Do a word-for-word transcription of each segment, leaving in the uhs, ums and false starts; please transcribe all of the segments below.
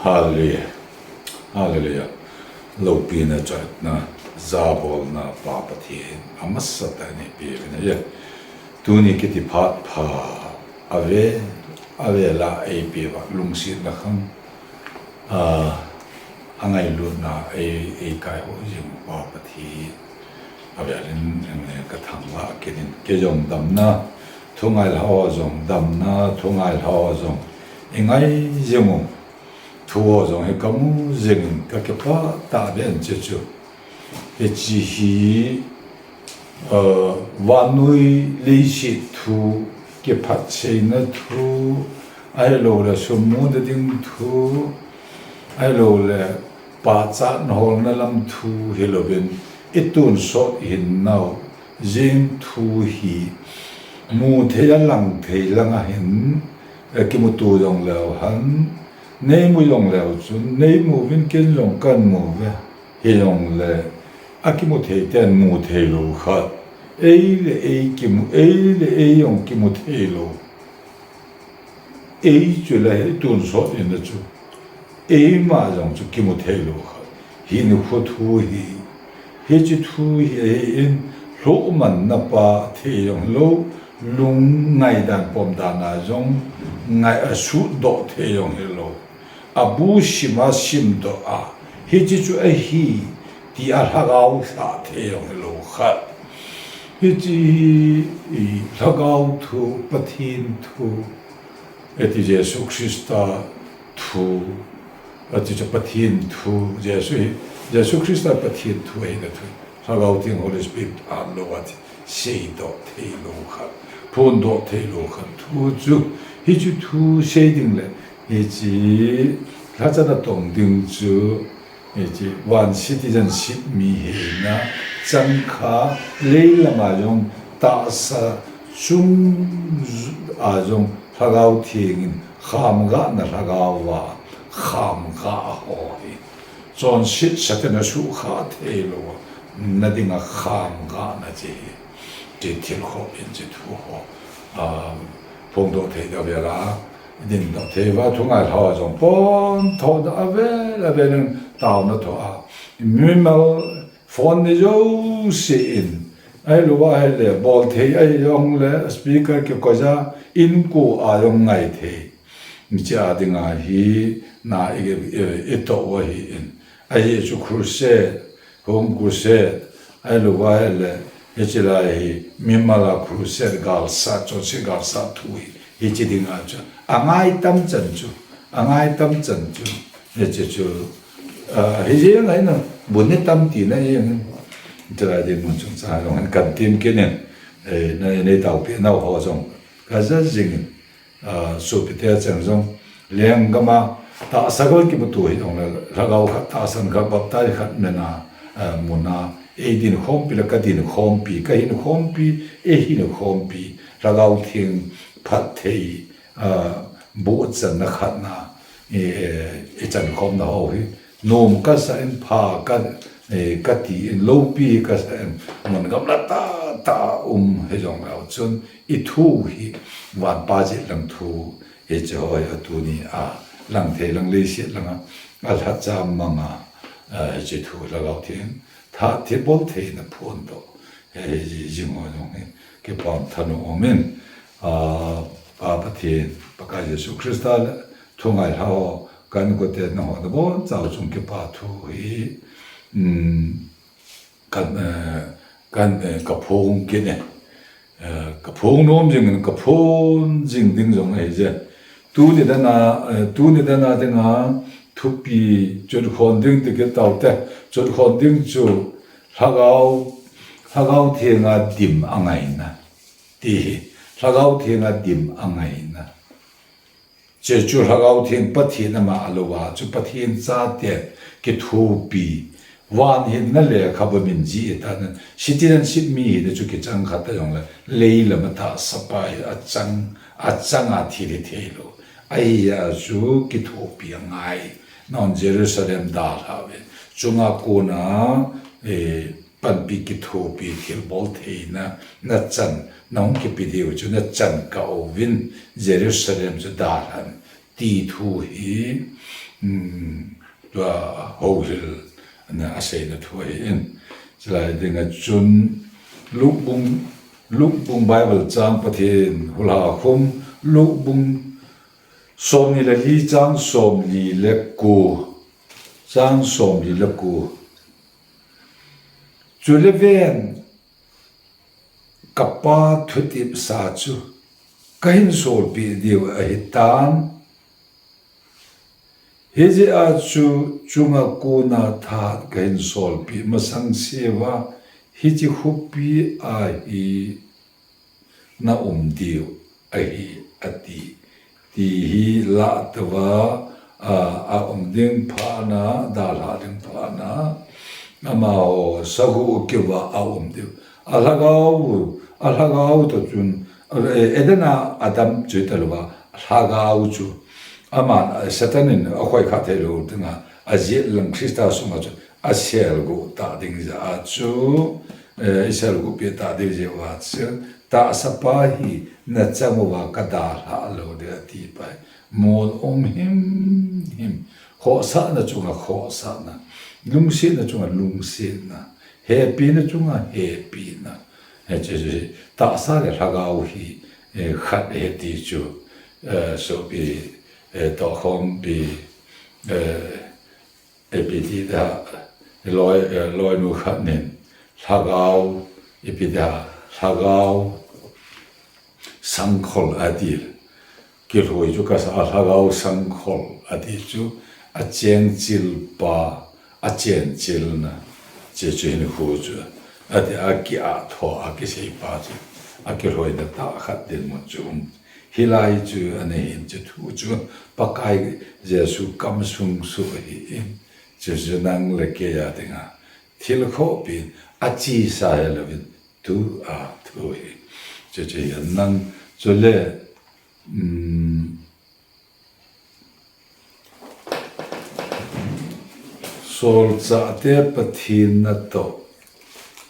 Hallelujah. Hallelujah. Loupina, chaina, jabolna Pa Pathen amasatah in eipeh uvin ahi. Tuni kiti phat pha avel avel a eipeh uva lungsetna khang, ah, angailutna ei, eikaiho jing Pa Pathen avel in, eh, kathangvah kit in, kei jong damna thu ngailha ho jong, damna thu ngailha ho jong ingai jing u. Thu ho jong hi kamu jing in kakipah tahbeh in, hiche chu, hiche hi, ah, vannoi leiset thu, kiphatseina thu, ahilouleh sum muna ding thu, ahilouleh pachatna holna lam thu hilouvin, itonsot hinnau jeng thu hi, muthei a langthei lang a hin, eh, kimuto jongleu hen, neimu jongleu chun, neimu uvin, ken jong kamu uve, hijongle akimuthei ten mutheilou khat, ei le ei kimu, ei le ei jong kimutheilou, ei chu la hi tonsot in a chu, eima jong chu kimutheilou khat, hinkho thu hi, hiche thu hi ahin, lhohmanna pa thei jong hilou, lung ngaidan pomdan a jong ngai a sutdoh thei jong hilou, abu sim a simdoh a, hiche chu ahi tia lhagao lhah thei jong hilou khat, hiche hi, i, lhagao thu, Pathen thu, eti Jesu Christa thu, ati chu Pathen thu, Jesu hi, Jesu Christa Pathen thu ahina thu, Lhagao Theng, Holy Spirit, atlou a thi, seidoh theilou khat, phondoh theilou khat thu chu, hiche thu sei ding le, hiche lhacha natong ding chu, hiche van citizenship mi hina chang kha, leilama jong tahsa chung a jong Lhagao Theng in khamgahna lhagao a khamgah ho hi, chonset sate na sukha theilou na dinga khamgahna che hi, che thil khop in che thu ho, ah, phongdoh thei ding avel a, dingdoh thei uva, thu ngailha ho jong pon thoh ding avel avel in taona thoh a, mimal phone ni jouse in, ahilouva ahile, bol thei ahijongle, speaker kikoi a, inko a jong ngai thei, hiche a dinga hi na i, i, itoh u ahin. Ahi chu crusade, home crusade, ahilouva ahile, hiche lai hi mimal a crusade galsat, chonset galsat thu hi, hiche dinga chu angai tam chan chu, angai tam chan chu, hiche chu, ah, hijeng a hin, bu ni tam tina hin, hiche lai dinmun chungchang a jong hin kan tem kit in, eh, na, nei taopi nau ho jong kaja jing in, ah, sopite cheng jong, lenggam a tahsa gal kimuto hijongle, lhagao khat, tahsan khat, baptize khat nena, ah, mun a, ei dinkhompi le ka dinkhompi, ka hinkhompi, ei hinkhompi, Lhagao Theng phatthei, ah, bohchanna khatna, eh, ichankhomna ho hi, nom kasa in, pha ka, eh, kati in, loupi kasa in, mun gamla tahtah a um hijongleu chun, ithu hi, van pa jet lang thu, hiche ho hi a tuni a langthei lang leiset lang a, alhacha mang a, eh, hiche thu Lhagao Theng, tha, thilbol theina phondoh, eh, jing ho jong hi, kipah thanom um in, ah, Pa Pathen, Pakai Jesu Christa le, thu ngailha ho, kan gote na ho, nabonchau chung kipathu hi, um, kan, eh, kan, eh, kaphong kit e. Eh, kaphong nom jing in, kaphon jing ding jong ahije. Tuni dan a, eh, tuni dan a dinga thupi chotkhom ding ti kit taute, chotkhom ding chu Lhagao, Lhagao Theng a dim angaina. Ti hi, Lhagao Theng a dim angaina. Hiche chu Lhagao Theng Pathen ama alouva chu Pathen chate kithopi, van hinna lekhabu min jih tah in, citizenship mi hina chu kichang khat ta jongle, leilam a tahsa pa hi achang, achang a thil hithei lou. Ahia chu kithopi angai. Nahon Jerusalem dalha uve. Chunga kona, eh, panpi kithopi thilbol theina, nachan, nahung kipe diu chu nachan kah uvin, Jerusalem chu dalhan, ti thu hi, um, tua houhil na aseina thu ahi in. Chulai dinga chun Luke bung, Luke bung Bible chang Pathen hulha khum, Luke bung somni le li chang somni le ko, chang somni le ko. Chule ven, kapa thutepsa chu kahin solpeh diu ahitan. Hijeh a chu chunga kona thahat kahin solpeh masang seuva, hiche khopi a hi na um diu ahi, ati. Ti hi lah tava, a, a um ding phat na, dalha ding phat na, amaho sahu keuva a um diu. A lhagao, a lhagao toh chun, a, e, Eden a Adam chu hita louva, a lhagao chu. Aman, a, Satan in akhoikhah theilou dinga, ajet lang Christa sunga chu, aselguh ta ding jeh a chu, eh, iselguh peh ta ding jeh uva chu, tahsa pa hi nachang uva kadalhah lou ding ati pai. Mol um himhim. Khohsahna chunga khohsahna. Lungsetna chunga lungsetna. Hepina chunga hepina. Hiche chu hi tahsa le lhagao hi, eh, khat ahi ti chu, eh, sopi, eh, tohkhompi, eh, ipi ti da, loi, eh, loinu khat nin, lhagao, ipi da, lhagao sangkhol ati. Kilhoi chu kasa, a lhagao sangkhol ati chu, achengchil pa, achenchilna, che chu hinkho chu, ati a ki-ahtho, akisei pa chu, akilhoina tah khat dinmun chu um. Hilai chu ana hin chu thu chu Pakai Jesu kamsung soh ahi in, chu chu nang le kei a dinga thil khohpi in achesa hilouvin tua thu hi. Chu chu hi nang chule, um, Solchahte Pathen natoh,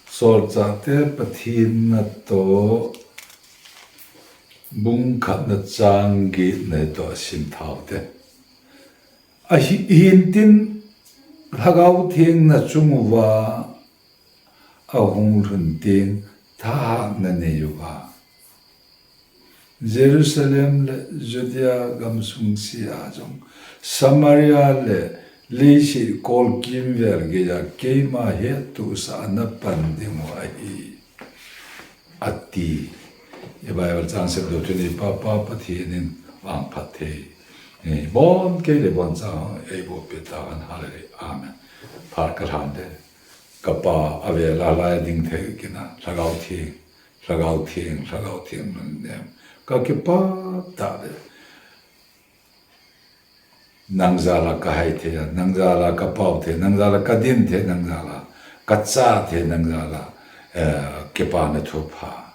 Solchahte Pathen natoh, bung khatna chang getna toh sim tau hite. Ahi, hintin Lhagao Theng nachung uva ahung lhun teng thahat nanei uva, Jerusalem le Judea gamsung sea jong, Samaria le leiset kolkimvel geiya keima hettohsah a napan dingu ahi, ati. I Bible chang simdoh thuneipa Pa Pathen in vangphatthei, eh, bon kei le bon chang eiboh peh tauhen. Hallelujah. Amen. Phat kalhan te. Kapa avela lai ding thei kina, Lhagao Theng, Lhagao Theng, Lhagao Theng nunnem. Kakipah tah e. Nang jal a kahai thei, nang jal a kapao thei, nang jal a kadin thei, nang jal a kacha thei, nang jal a, eh, kipana thupha,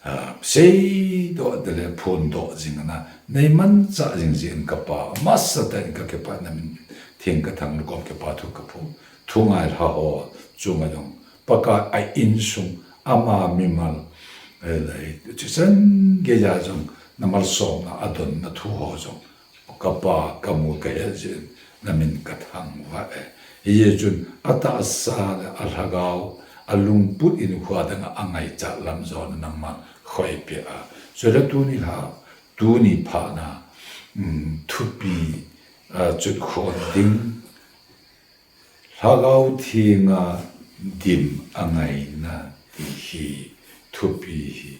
eh, seidoh ding le phondoh jing ana neimanchah jing jeh in Kapa, masatah in kakipah, namin theng kathang, nakom kipathu kaphong. Thungai lha ho chunga jong, Pakai a insung, ama mimal, eh, lai, chuchan geiya jong, namalsomna, adonna thu ho jong, Kapa, kamu kahet jeh in, namin kathangvah e. Hijeh chun, atahsa le alhagao, alungput in khuadang a angaichat lam jona nangman khoipeh a. Chule tuni lha, tuni phat na, um, thupi, ah, chutkhon ding, Lhagao Theng a dim angaina ti hi, thupi hi.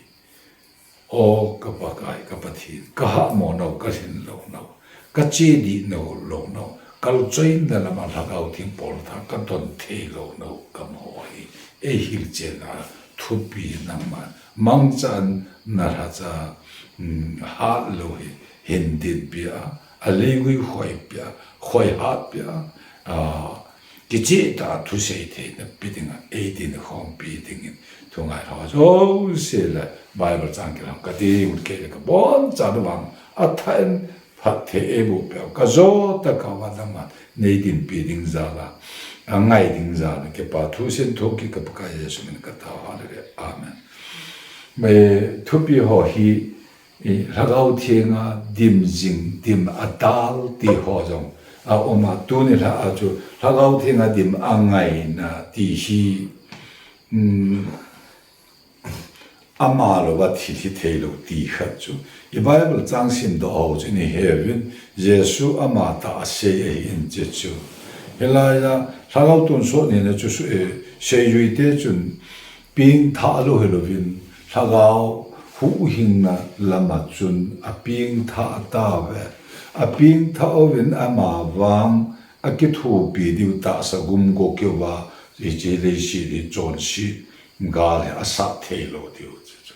O ka Pakai, ka Pathen, kahahmo nau, kalhin lou nau, kache dih lou nau, kalchoina lama Lhagao Theng poltha kadon thei lou nau, kamu hi. Eihilchetna thupi nangman, mangchan nalhacha, um, hat lou hi, hin dinpeh a, aleigui khoipeh a, khoihatpeh a, ah, kichehtah a thusei theina pe dinga, eidin khompi dingin, thungai lha jouse le Bible chang kilhon kati, ut kei le kaboncha vang, athah in phatthei eiboh peh u, kajou tah a vang nangman neidinpi ding jal a, angai ding jal a, kipa thusim thokit ka Pakai Jesu min in katao, hallelujah, amen. Thupi ho hi, i, Lhagao Theng a dim jing, dim adal ti ho jong, a um a, tuni lha a chu Lhagao Theng a dim a ngaina ti hi, um, ama louva thil hi thei lou ti khat chu. I Bible chang simdoh ho chu ni hevin, Jesu ama tah a sei ahi in che chu. Hilai a Lhagao tonsot nina chu su-, eh, seijui te chun pengthah lou hilouvin, Lhagao huhhingna lama chun a pengthah tauve. A pengthah uvin ama vang a kithopi diu tahsa gum go keuva, hiche leiset hi chonset gal hi a sat thei lou diu chu.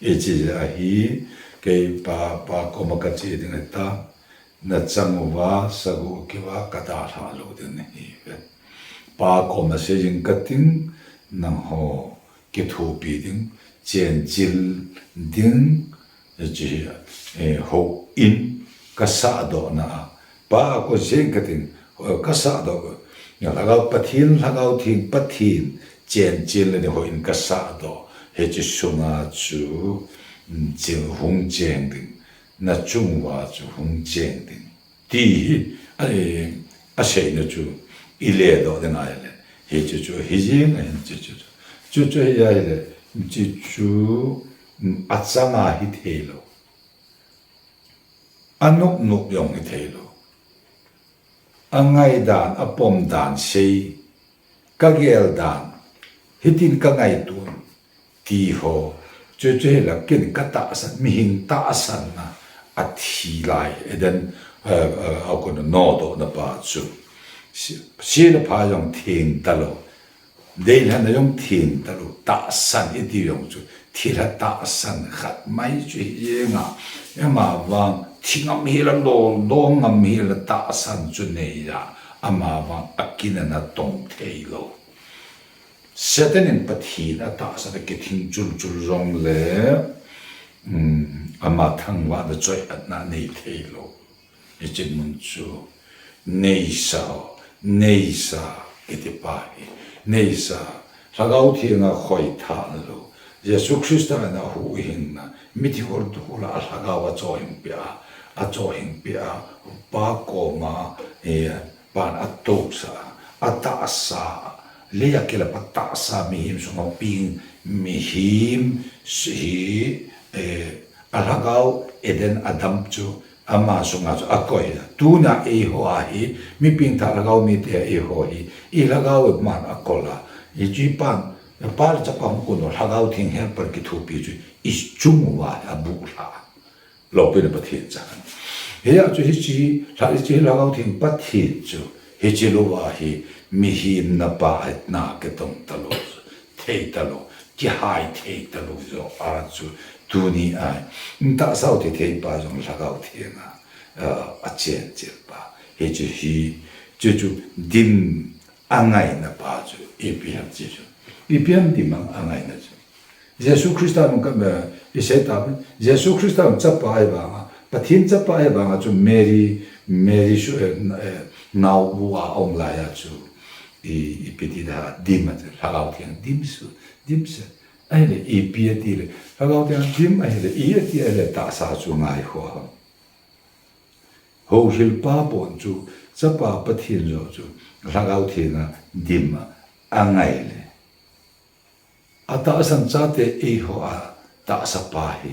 Hiche jeh a hi, kei pa, pa koma ka che ding ahi ta, na chang uva, sa go keuva ka dalha lou ding ahi ve. Pa koma sei jing ka ting, nangho kithopi ding, chenchil ding, hiche hi, eh, houin ka sahdoh na a. Pa koma sei jing ka ting, eh, ka sahdoh. Lhagao Pathen, Lhagao Theng Pathen, chenchil le houin ka sahdoh. Hiche sunga chu, mm, chil hung cheng ding. Na chung uva chu hung cheng ding. Ti hi, a, eh, a seina chu i ledoh ding ahile. Hiche chu, hi jeng ahin che chu. Chu chu hi ahile, hiche chu, mm, a chang a hi thei lou. A nop nop jong hi thei lou. A ngai dan, a pom dan sei, ka gel dan, hitin ka ngaito, ti ho, chu chu hi la ken ka tahsan, mihem tahsan na, a thi lai, Eden, eh, eh, a kon nodoh na pa chu. Si, si le pha jong theng ta lou. Deilhen a jong theng ta lou, tahsan i ti jong chu, thilha tahsan khat mai chu hi jeng a, ama vang thi ngam hel a, loldo ngam hel a tahsan chu nei a, ama vang a kin ana tong thei lou. Satan in Pathen a tahsan a kithing chul chul jong le, um, ama thangvahna choihatna nei thei lou. Hiche mun chu neisa, neisa kiti pa hi, neisa, Lhagao Theng a khoithah lou, Jesu Christa in a huhhingna, mithi hol tu hol a Lhagao a chohhing peh a, a chohhing peh a, Pa koma, eh, pan a tousah a, a tahsa, lei a kilap a tahsa mihem sunga peng mihem hi, eh, a lhagao Eden a dam chu ama sunga chu a koi a. Tuna eiho a hi, mi pengthah lhagao mite eiho hi, i lhagao man a kol a. Hiche pan, Pa le Chapa hung kon lou, Lhagao Theng helper kithopi chu i chung uva a buhlha. Loupina Pathen chang. Hia chu hiche, lha, hiche Lhagao Theng Pathen chu, hiche louva hi mihem na pa a na kitong talou, thei talou, kihai thei talou jo a chu tuni a, tahsa u thei thei pa jong Lhagao Theng a, a, a chenchil pa. Hiche hi, chu chu dim a ngaina pa chu, ipi ham hiche chu. Ipi ham dim a ngaina chu. Jesu Christa nung ka, eh, i sei ta, Jesu Christa nung chapa ahi vanga, Pathen chapa ahi vanga chu Mary, Mary su, eh, eh, nao bu a um lai a chu, i, ipi ti da, dim a, Lhagao Theng dim su, dim se. Ahile, ipi ati le, Lhagao Theng dim ahile, i ati ahile, tahsa chu ngai ho ham. Houhil pa pon chu, chapa Pathen jo chu, Lhagao Theng a dim a, a ngai le. A tahsan chate eiho a tahsa pa hi,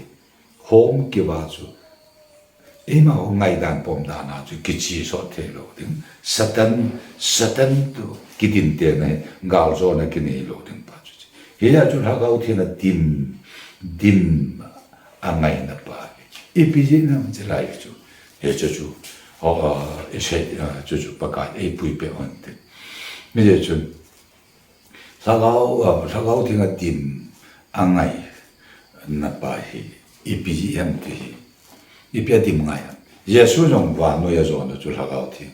hom kiva chu, eima ho ngaidan pomdan a chu, kichi sot thei lou ding, Satan, Satan toh kidin tena hi, galjona kinei lou ding pa chu. Hia chu Lhagao Theng a dim, dim a ngaina pa hi. Ipi jeh ham hiche lai chu. Hiche chu, ho, a, i sei, a, chu chu Pakai, eipui peh hon te. Hijeh chun, Lhagao, a, Lhagao Theng a dim a ngaina pa hi, ipi jeh ham ti hi. Ipi a dim ngai ham. Jesu jong vannoi a jona chu Lhagao Theng.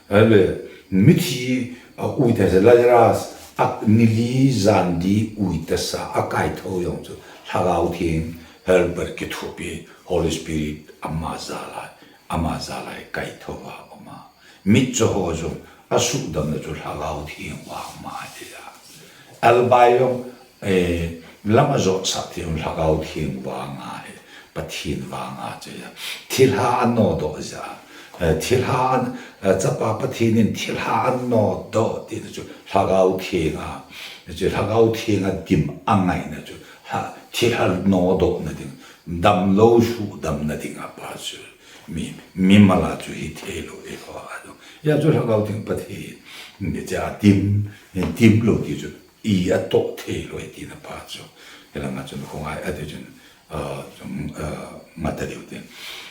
Ahile, mithi a ui tasa Lazarus, a ni li jan li ui tasa a kaithou jong chu Lhagao Theng helper kithopi Holy Spirit ama jal a, ama jal a kaithou a um a. Mitcho ho jong a sudamna chu Lhagao Theng vang ma ahi a. Albai jong, eh, lam a jotsah thei jong Lhagao Theng vang ahi, Pathen vang ahi a. Thilha a nodoh jeh a, Eh, thilha an, eh, Chapa Pathen in thilha an nodoh tina chu Lhagao Theng a, chu Lhagao Theng a dim angaina chu, ha, thilha nodohna ding, damlou suhdamna ding a pa chu, mi, mimal a chu hithei lou e ho a chu. Hia chu Lhagao Theng Pathen, ni cha dim, dim lou ti chu, i atoh thei lou e tina pa chu. Hilanga chun khongai ati chun, ah, chun, ah, ngata diu te.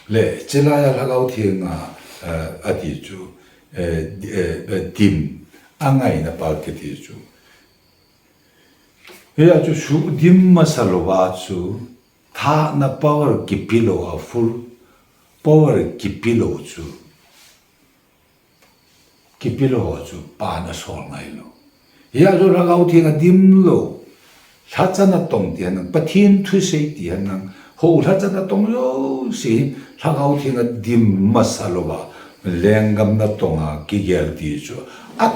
Le, chulai a Lhagao Theng a, ah, ati chu, eh, di-, eh, eh, dim angaina pa kiti chu. Hia chu suhdim masa louva chu, thahna power kipe lou a full power kipe lou chu. Kipe lou ho chu pan asol ngai lou. Hia chu Lhagao Theng a dim lou. Lhachana tong ti henlang, Pathen thusei ti henlang, ho lhachana tong jouse, Lhagao Theng a dim masa louva, lenggam natong a kigel ti chu. A,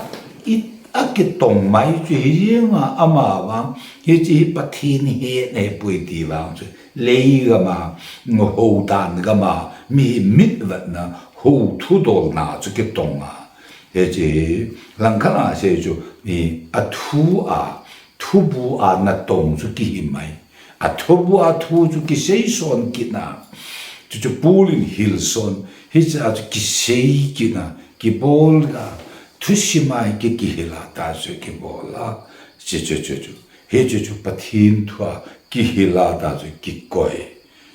i, akitong mai chu hi jeng a, ama vang, hiche hi Pathen hetna ahipoi ti vang chu. Leigam a, houdan gam a, mi mit vetna, hou thudolna chu kitong a. Hiche hi, langkhat a sei chu, i, athu a, thubu a natong chu kihi mai. Athubu a thu chu kisei son kit na. Chu chu pulin hil son, hiche a chu kisei kit na, kibol a, thusim a hi ki, kihil a ta chu kibol a. Chu chu chu chu. Hiche chu Pathen thu a kihil a ta chu kikoi.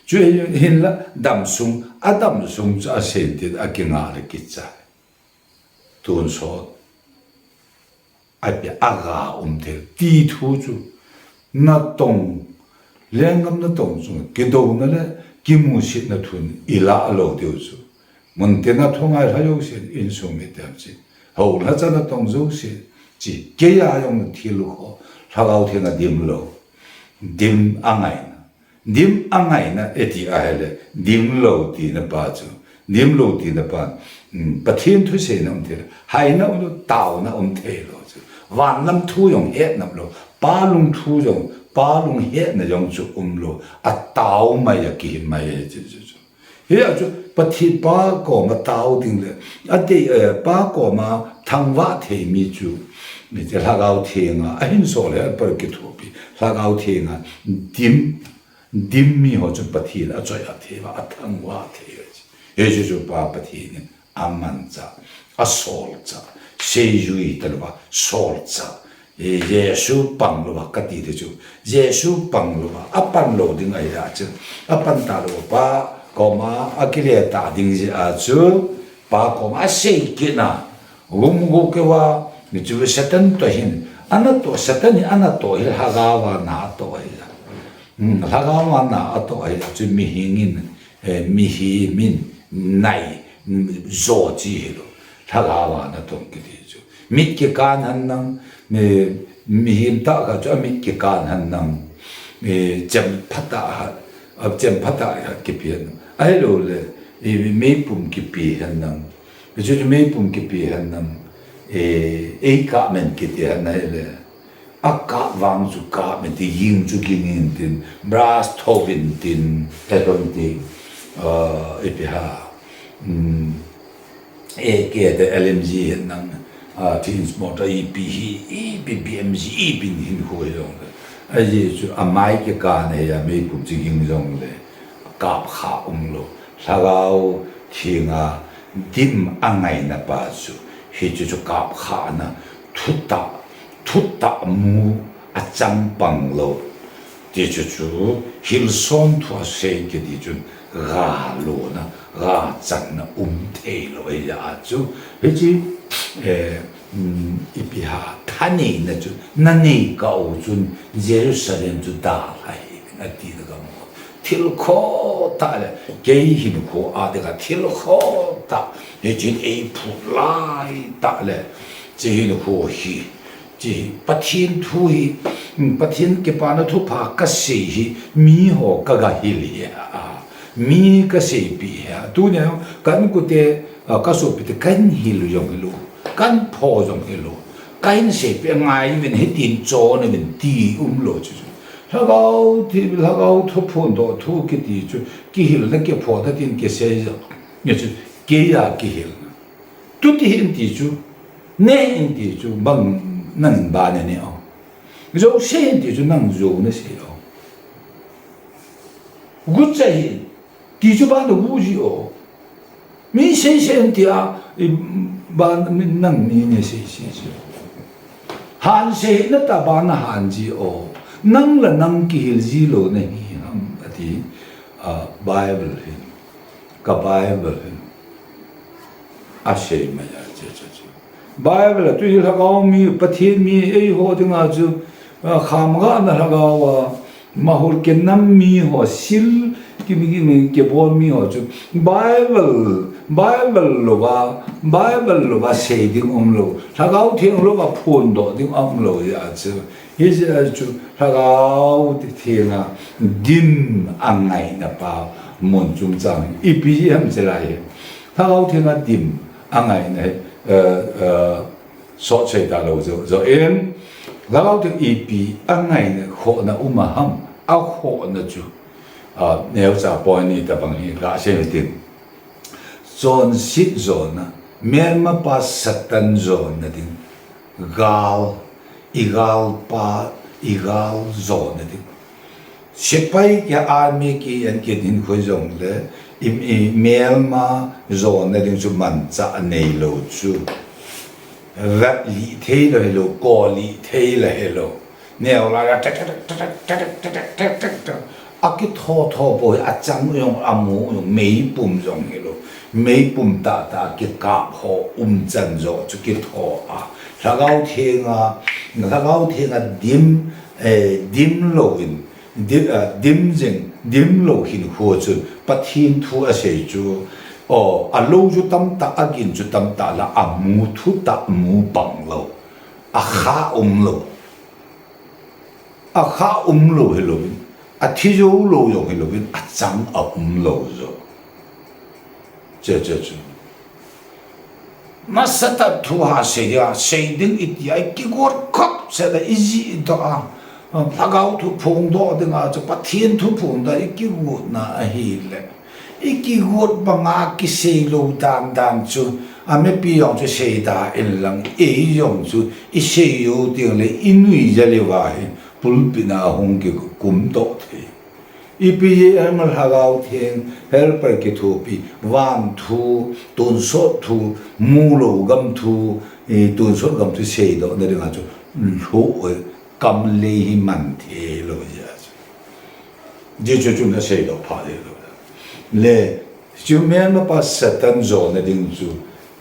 Chu hi hinla damsung, adamsung chu asei tin akinga le kichai. Tun sot. Api aga um thei ti thu chu. Natong, lenggam natong chu, kidouna le kimusitna thun ilah lou diu chu. Muntin a thu ngai lha jouse, insung mite ham chu. Ho lhachana tong jouse, chu, kei a jong thil kho, Lhagao Theng a dim lou. Dim angaina. Dim angaina eti ahile, dim lou tina pa chu. Dim lou tina pa, um, Pathen thusei na um thei lou. Haina um lou, taona um thei lou chu. Vanlam thu jong hetna um lou. Pa lung thu jong, pa lung hetna jong chu um lou. Atao mai a kihi mai e chu chu chu. Hia chu Pathen pa koma tao ding le, ati, eh, pa koma thangvah thei mi chu, mi chu Lhagao Theng a, ahin sol le, apal kithopi, Lhagao Theng a, dim, dim mi ho chu Pathen achoi a thei uva, athangvah thei uva. Hiche chu pa Pathen in amanchah, asolchah, seijui talouva, solchah. Jesu pang louva kati ti chu. Jesu pang louva, apan lou ding ahi a chu. Apan talou pa, koma, akile ta ding jeh a chu. Pa koma, asei kit na. Gum gu keuva, mi chu Satan toh hin. Ana toh, Satan hi ana toh hi Lhagao a na toh ahi a. Hmm, Lhagao a na atoh ahi a chu mihem in, eh, mihem in nai, mm, jo chi hilou. Lhagao a natong kiti chu. Mit kikan henlang, mi, mihem tah khat chu amit kikan henlang, mi chempha tah khat, a chempha tah khat kipe henlang. Ahilou le, i, meipum kipe henlang. Hichu chu meipum kipe henlang, eh, ei kap men kiti hen ahile. Akap vang chu kap men ti, ging chu ging in tin, brush tho vin tin, ti lhon ti, ah, ipi ham, um, A K te L M G henlang, ah, Thinsumoh te ipi hi, ipi B M G, ipi hinkho hi jong le. Ajeh chu amai kikan ahi a, meipum chu ging jong le. Kap kha umlou. Lhagao Theng a dim angaina pa chu, hichu chu kap khana, thutah, thutah mu achang pang lou. Ti chu chu, hilson thu asei kiti chun, ga lona, ga channa um thei lou ahi a chu. Hiche, eh, um, ipi ham, thaneina chu, nanei kah u chun, Jerusalem chu dalha hih in ati na gam u. Thil kho tah le, kei hinkho a ding a thil kho tah, hichun ei phut lai tah le, hiche hinkho hi, hiche hi, Pathen thu hi, um, Pathen kipana thupha kasei hi, mi ho kaga hil hi a, mi kaseipeh hi a, tunia, ka inkote, a, kasopi te kahin hil jong hilou, kahin pho jong hilou, kahin seipeh ngai uvin hitin chon uvin ti umlou chu chu. Lhagao thi, Lhagao thu phondoh thu kiti chu, kihilna kiphona tin kisei jong. Ni chu, Kei a kihilna. Tuti hih in ti chu, ne hih in ti chu, bang nang in ba na ne o. Jou sei hih in ti chu, nang jou na sei o. Gucha hih in ti chu, ba na gu ji o. Mi sei sei hih in ti a, i, ba, mi, nang mi ne sei sei ji o. Han sei hih na ta ba na han ji o. Nang le nang kihil ji lou na hi ham, ati, a, Bible hin. Ka Bible hin asei mai a, che, che, che. Bible a tu hi lhagao mi, Pathen mi, eiho dinga chu, a, khamgahna lhagao a, mahur kinam mi ho, sil ki, ki, ki, kibol mi ho chu, Bible, Bible louva, Bible louva sei ding um lou, Lhagao Theng louva phondoh ding um lou jeh a chu. Hijeh a chu Lhagao Theng a dim a ngaina pa mun chungchang hi ipi ham chi lai hi. Lhagao Theng a dim a ngaina hi, eh, eh, sot sei ta lou jo, jo in. Lhagao Theng ipi a ngaina khohna um a ham, a khohna chu, ah, neocha point ni tabang hi ga sei tin. Chonset jona, melmapa Satan jona ding, gal, i galpa, i gal jona ding. Sepai kei a army kei a kei hin khu jongle, i, i melma jona ding chu manchah nei lou chu. Vet lih thei lou hilou, ko lih thei lou hilou. Neo lai a tek, tek, tek. A kitho tho bou hi a chang jong, a mu jong, meipum jong hilou. Meipum tah tah a kikap ho umchan jo chu kitho a. Lhagao Theng a, Lhagao Theng a dim, eh, dim lou in, dim, eh, dim jing, dim lou hinkho chun Pathen thu a sei chu, o, a lou chu tamtah, a gin chu tamtah la, a mu thutah mu bang lou. A kha um lou. A kha um lou hilou in, a thi jou lou jong hilou in, a chang a um lou jo. Che, che, che. Masatah thu ha sei dia, sei ding i ti a, i kigot khop se da i ji i to a. Lhagao thu phongdoh ding a chu, Pathen thu phongdoh i kigot na ahile. I kigot banga kisei lou dan dan chu, a mipi jong chu sei da in lang, ei jong chu i sei jou teng le i nui ja le va hi, pulpit na hung kikum doh thei. Ipi jeh ham Lhagao Theng, helper kithopi, van thu, tonsot thu, mu lou gam thu, i tonsot gam thu seidoh na ding a chu, lho, kam lei hi man thei lou jeh a chu. Jesu chun asei doh pha thei lou. Le, chu melmapa Satan jona ding chu,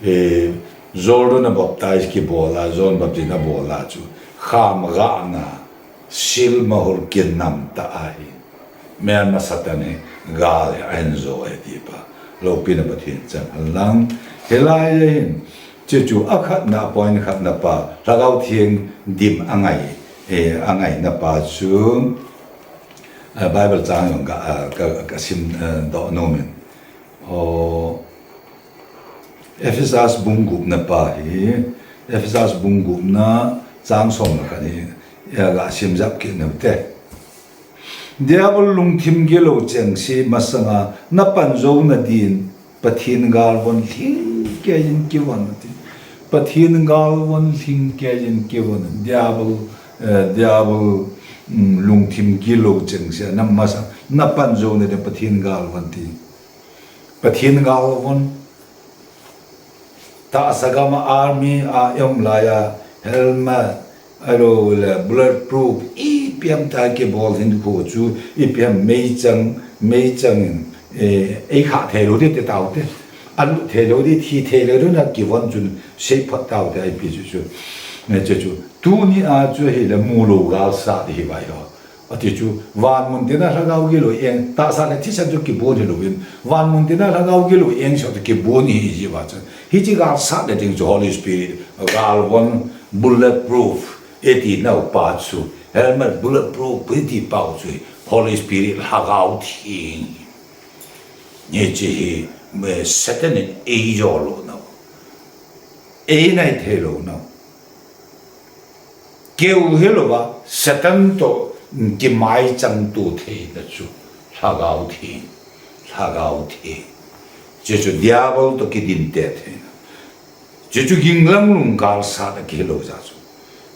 eh, Jordan a baptize kibol a, John Baptist a bol a chu, khamgahna, sil mahur kinam tah ahi. Melma Satan hi gal hi ahin jo ahi ti pa. Loupina Pathen chang hen lang. Hilai a hin, chu chu a khatna, a point khatna pa, Lhagao Theng dim a ngai, eh, a ngaina pa chu, A, Bible chang jong ka, a, ka, ka sim, a, doh nom in. O, Ephesus bung gupna pa hi, Ephesus bung gupna chang som le khat hi, a, ka sim jap kit nom te. Diabol lungthim gilou chengse masanga na pan jou na din, Pathen galvon lhingkeiyin kivon ati. Pathen galvon lhingkeiyin kivon. Diabol, eh, Diabol, mm, lungthim gilou chengse, na masa, na pan jou na din Pathen galvon ti. Pathen galvon. Tahsa gam a army a i um lai a helmet, Ahilou le, bulletproof, ipi ham tah kibol hinkho chu, ipi ham meichang, meichang in, eh, ei khah thei lou ding ti tau te. A lut thei lou ding, thi thei lou ding na kivon chun, sei phot tau te ipi chu chu. Eh, che chu. Tuni a chu hi le mu lou gal sa ti hi vai ho. Ati chu, van mun tina lhagao gilou eng, tahsa le thisan chu kibon hilou in, van mun tina lhagao gilou eng sa chu kibon hi ji va chu. Hiche gal sa le ding chu Holy Spirit, galvon bulletproof. Eti nau pa chu, helmet bulletproof eti pau chu, Holy Spirit Lhagao Theng. Hiche hi, me Satan in ei jo lou nau. Ei nai thei lou nau. Keu hilouva, Satan toh, mm, kimaichang to theina chu, Lhagao Theng, Lhagao Theng. Chuchu diabol toh kidinte theina. Chuchu ginglang lungkal sat a kihilou jeh chu.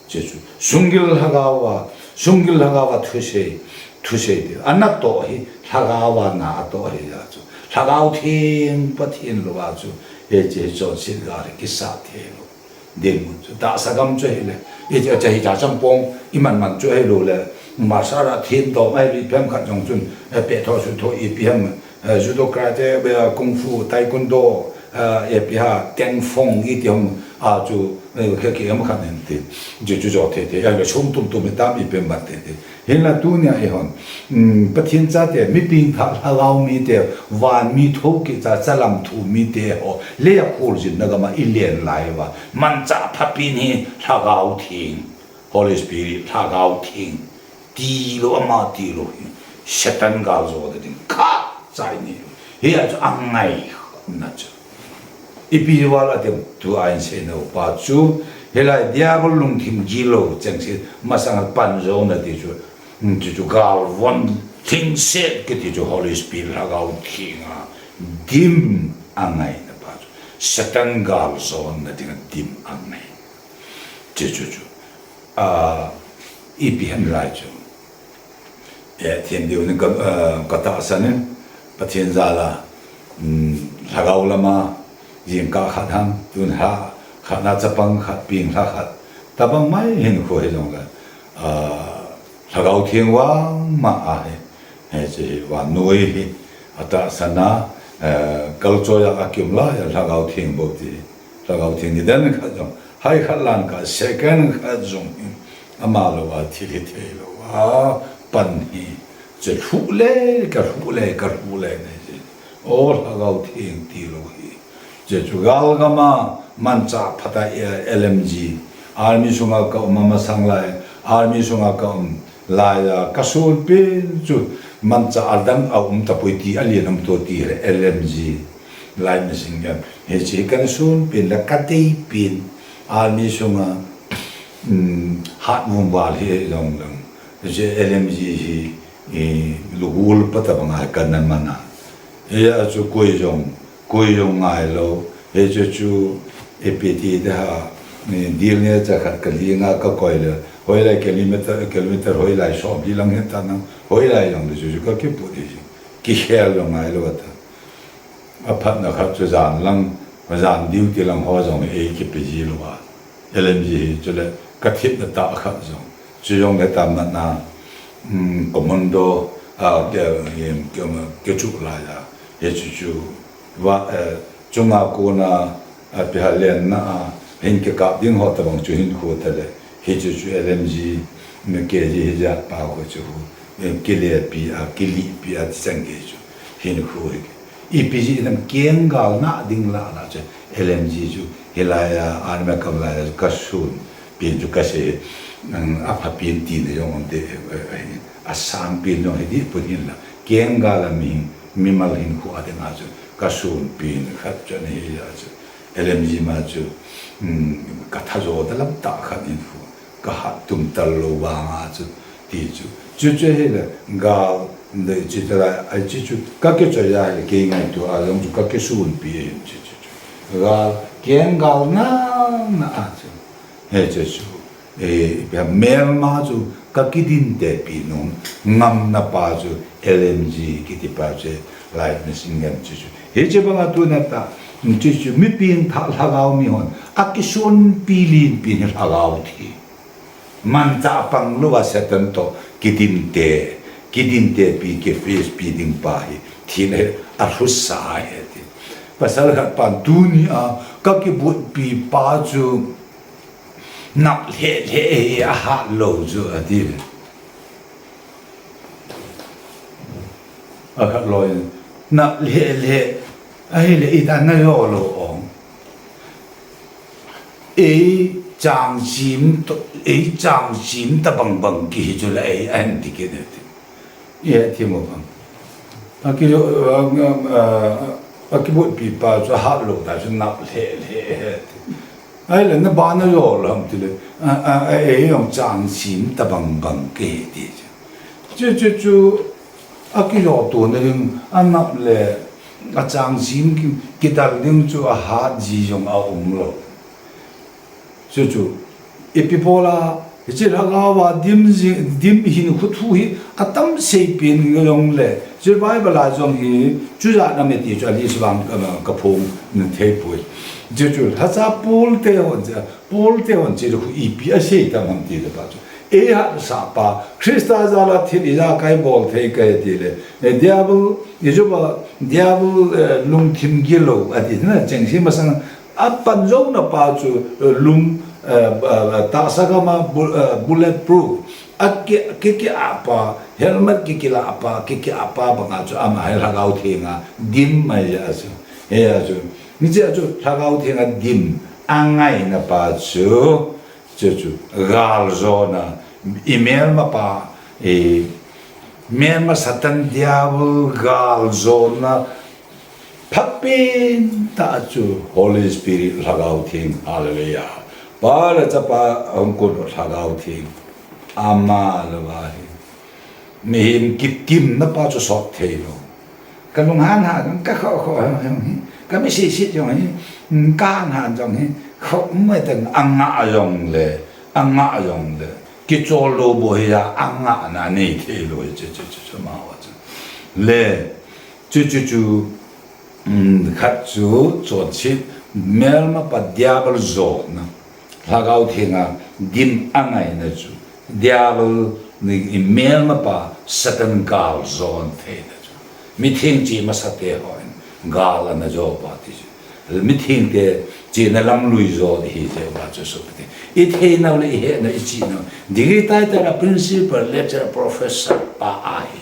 Chuchu sunggil lhagao a, sunggil lhagao a thusei, thusei ti. Anatoh hi lhagao a natoh hi jeh chu. Lhagao Theng Pathen louva chu. Hiche chonset gal hi kisat theilou. Dinmun chu. Tahsa gam chu ahile. Hiche, hiche hi cha champong, iman man chu ahilou le. Martial art thim tong ahi, ipi ham khat jong chun, eh, petthoh sutthoh ipi ham, eh, judo karate, eh, kung fu, taekwondo, eh, ipi ham, teng phong iti ham, a chu, eh, khe ki ham khat hin ti. Chu chu jo thei thei, eh, sum tum tum hi tam ipi ham ban thei thei. Hinla tunia eihon, um, Pathen chate, mi pengthah lhagao mite, van mi thokit cha, chalam thu mite ho, lei a kholjinna gam a ilen lai uva. Manchah phapen hi Lhagao Theng. Holy Spirit, Lhagao Theng, tilou, ama tilou hi, Satan gal jona ding, khat cha inei lou. Hia chu angai na chu. Ipi val a tem tu a insei nau pa chu, hilai diabol lungthim gilou, chengse, masang a pan jona ti chu, hmm, chu chu gal von, thingset kiti chu Holy Spirit, Lhagao Theng a, dim angai na pa chu. Satan gal jona ding a dim angai. Chu, chu, chu. A, ipi ham lai chu. Eh, thiem diu ni ka, eh, ka tahsan in, Pathen jal a, um, lhagao lam a, jingkah khat ham, tun lha, khat na chapang khat, peng lha khat, tabang mai hinkho hi jong le, a, Lhagao Theng vang ma ahi. Hiche hi vannoi hi atahsan a, eh, kalchoi a akium lai a Lhagao Theng bou ti. Lhagao Theng nidan khat jong, hai khat lan kah second khat jong hi, ama lou a thil hi thei lou a, pan hi, che lhuh le, ka lhuh le, ka lhuh le, nei che. O Lhagao Theng tilou hi. Che chu gal gam a, manchah phat a, eh, L M G, army sunga ka um a masang lai, army sunga ka um lai a, ka sun pen chu manchah adang a um tapoi ti, a lian um to ti le L M G. Lai machine gun. Hiche kana sun pen le ka dei pen. Army sunga, um, hat vum val hi jong lang. Hiche L M G hi, eh, lugul pa tabang a kana man a. Hia chu koi jong, koi jong ngai lou. Hiche chu, eh, ipi ti de ha, eh, dil ne cha khat ka li nga ka koi le. Hoilai kilometer, kilometer hoilai som li lang hin ta nang. Hoilai jong le chu, chu ka kipu di chu. Kikhel jong ngai lou ta. Aphatna khat chu jan lang, jan duty lang ho jong ei kipe ji lou a. L M G hi chule ka thepna tah khat jong. Chu jong le tam na, um, commando, a, ke, ke, ke chu lai a. Hichu chu, va, eh, chunga kona, a, ipi ham lenna a, hin kikap ding ho tabang chu hinkho ta le. Hichu chu L M G, mi ke ji hi jat pa ho chu hu. Eh, kilepi a, kilipi a, ti chang ke chu. Hinkho hi. Ipi jeh ham keng gal na ding lah lah chu L M G chu hilai a, army kam lai a ka sun pen chu ka sei, um, apha pen tina jong um te, eh, eh, eh, asang pen jong hi di pun hin la. Keng gal a mi hin, mimal hinkho a ding a chu ka sun pen khat chu ahi a chu. L M G ma chu, um, ka tha jo da lam tah khat hinkho. Ka hat tum tal lou vang a chu, ti chu. Chu chu hi le, gal, de, chu chu la, ai chu chu, ka kichoi a hi le, kei ngaito a jong chu, ka kisunpi hin chu chu chu. Gal, keng gal na, na a chu. Hiche chu, eh, ipi ham melma chu, ka kidintepi nom, ngamna pa chu, L M G kiti pa chu, light machine gun chu chu. Hiche banga tuna ta, chu chu, mi pengthah lhagao mi hon, akisunpi lenpi hi Lhagao Theng. Manchah pang lou a Satan toh kidinte, kidintepi, ki-face pi ding pa hi, thil hi alhusa ahi ti. Pasal khat pan tunia, ka kibutpi pa chu nap lheh lheh hi ahat lou chu ati. Akhat loi, nap lheh lheh, ahile iti na jo lou ong. Ei chang chim to, ei chang chim tabang bang kihi chu la ei ahin ti kit e ti. Ye ti mo bang. Aki, a, a, a, akibutpi pa chu ahat lou ta chu nap lheh lheh he ti. Ahile na bana jo lou ham ti le. A, a, a, ei jong chang chim tabang bang kihi ti chu. Chu, chu, chu, akijo tona ding, anap le, achang jing ki, kidal ding chu ahat ji jong aum lou. Chuchu, ipi bola, hiche lhagao a dim jing, dim hinkho thu hi atam seipen jong le, chu Bible a jong hi, chujat na me ti chu a list vang, eh, kaphong thei poi. Chuchu, lhacha Paul te hon, Paul te hon chu khu ipi asei tam ham ti le pa chu. Eihatsah pa, Christa jal a thil ijakai bol thei kahi ti le, eh, diabol, ijuba, diabol, eh, lungthim gilou, ati na, cheng si masang, apan jou na pa chu, eh, lum, eh, ba, ba, tahsa gam a bu-, eh, bulletproof. A ki, ki, ki a pa, helmet ki, ki la pa, ki, ki a pa banga chu ama hi Lhagao Theng a dim mai a chu. He a chu. Hiche a chu Lhagao Theng a dim angaina pa chu. Chu chu. Galjona. I melma pa. I melma Satan diabol galjona. Phapen tah chu Holy Spirit Lhagao Theng, hallelujah. Pa le Chapa hung kon Lhagao Theng. Ama lou ahi. Mihem kikim na pa chu sot thei lou. Ka lunghan han, ka kho kho jong hi, ka mi si si jong hi, ka han han jong hi, kho mai tan anga jong le, anga jong le. Kichol lou bou hi a, anga na nei thei lou hi chu, chu, chu, chu, ma wa chu. Le, Chu, chu, chu, um, khat chu, chonset, melma pa diabol jona. Lhagao Theng a dim angaina chu. Diabol ni i melma pa Satan gal jon theina chu. Mitheng che masate hon gal ana jo pa ti chu. Mitheng te chena lam lui jo hi je pa chu sopite. I thei nau le i he nau i chi nau. Degree title a principal, lecturer, professor pa ahi.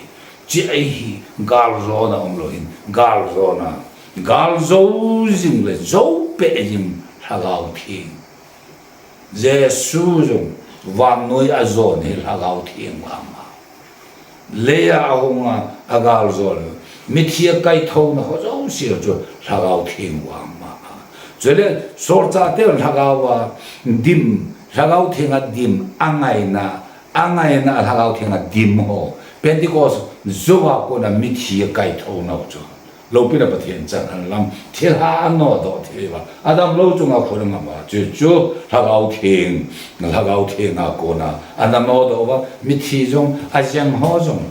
Chi ahi, galjona um lou hin, galjona. Gal jo jing le, jo pe jing Lhagao Theng. Jesu jong, vannoi a jon hi Lhagao Theng vang ma. Lei a hung a, a gal jo le. Mithi a kaithou na ho jo si chu Lhagao Theng vang ma. Chule, solchah te Lhagao a dim, Lhagao Theng a dim, angaina, Angaina Lhagao Theng a dim ho. Pentecost jou a kona mithi a kaithou nau chu. Loupina Pathen chan an lam. Thilha an nodoh thei uva. Adam lou chunga khun a ngam a. Chu chu Lhagao Theng. Lhagao Theng a kona. Ana nodoh uva. Mithi jong. Ajeng ho jong.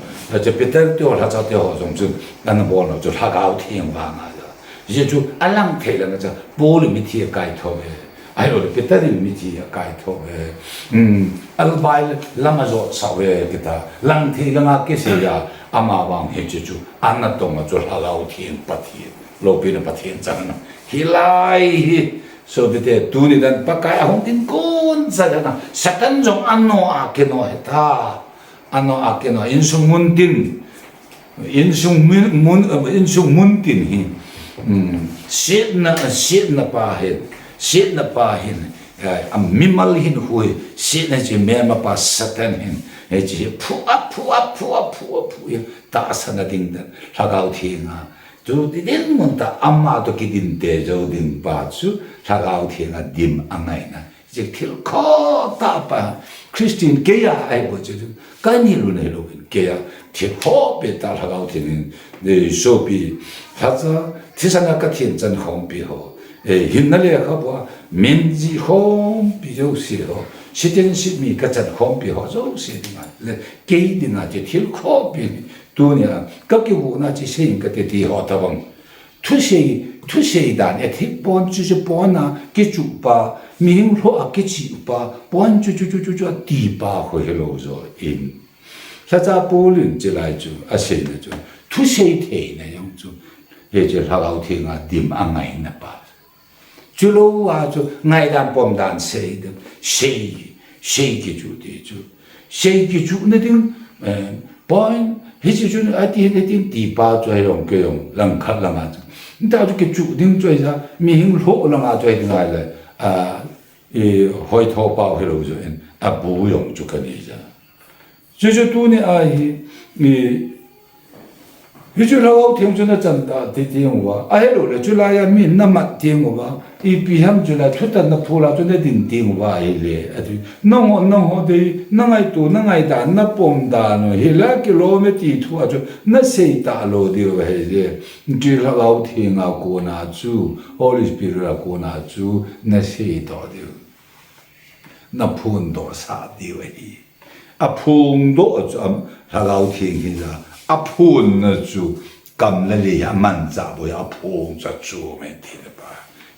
Chu Peter te ho lhacha te ho jong chu. Ana bol nau chu Lhagao Theng vang a. Chu chu alang thei langa chu. Paul mithi a kaithou e. Ahilou le Peter in mithi a kaithou e. Hmm. Albai lama jot sau e kita. Lang thei langa kisei a ama vang hi chu chu. Ana tong a chu Lhagao Theng Pathen. Loupina Pathen chan na. Hilai hi. Sopite tuni dan Pakai ahung tin kon sa na. Satan jong ano a kino heta. Ano a kino. Insung mun tin. Insung mun, mun, insung mun tin hi, um, sietna, sietna pa hin, sietna pa hin, eh, a mimal hin hui, sietna chi melma pa Satan hin, eh, chi phu a, phu a, phu a, phu a, phu a, tahsa na ding dan, Lhagao Theng a. Chu ti din mun ta ama to kidin te jo ding pa chu, Lhagao Theng a dim angaina. Jik thil kho tah pa, Christian kei a ahi bou chu, kani lun hilou in kei a, thil kho pe tah Lhagao Theng in, eh, sopi, lhacha, thisan a ka thisan chan khompi ho, eh, hinna lekhabu a, min ji khompi jouse ho, citizenship mi ka chan khompi ho jouse dinga, le kei dinga chu thil kho pe ni, tunia, ka kivuhna chu seiyin kate ti ho tabang. Thusei, thusei dan, ethic pon chu chu pon a, kichuh pa, mihing lhoh a kichih pa, pon chu chu chu chu chu ati pa ho hilou jo in. Lhacha Paul in chilai chu, aseina chu, thusei theina jong chu, hiche Lhagao Theng a dim angaina pa. Chulou a chu, ngaidan pomdan sei ding, sei, sei kichuh ti chu. Sei kichuhna ding, eh, point, hiche chun ati hin ati ti pa chu hijong kei jong langkhat langa chu. Nita chu kichuh ding chu hija, mihing lhoh langa chu hiding ahile, a, i, hoitho pau hilou jo in, abu jong chu kani ja. Chu chu tunia hi, i, Hichu Lhagao Theng chu nachan tah ti teng uva, ahilouleh chulai a mi namat teng uva, ipi ham chulai thutan naphul a chu nadin teng uva ahile, ati, nangho, nangho dei, nangaito, nangaidan, napom dan u, hilai a kilom e ti thu a chu nasei talou diu ahi. Hichu Lhagao Theng a kona chu, Holy Spirit a kona chu nasei to diu. Naphondoh sah diu ahi. Aphondoh chu am, Lhagao Theng hi ja, aphonna chu kam le lei a manchah boi a aphon chu achu me ti le pa.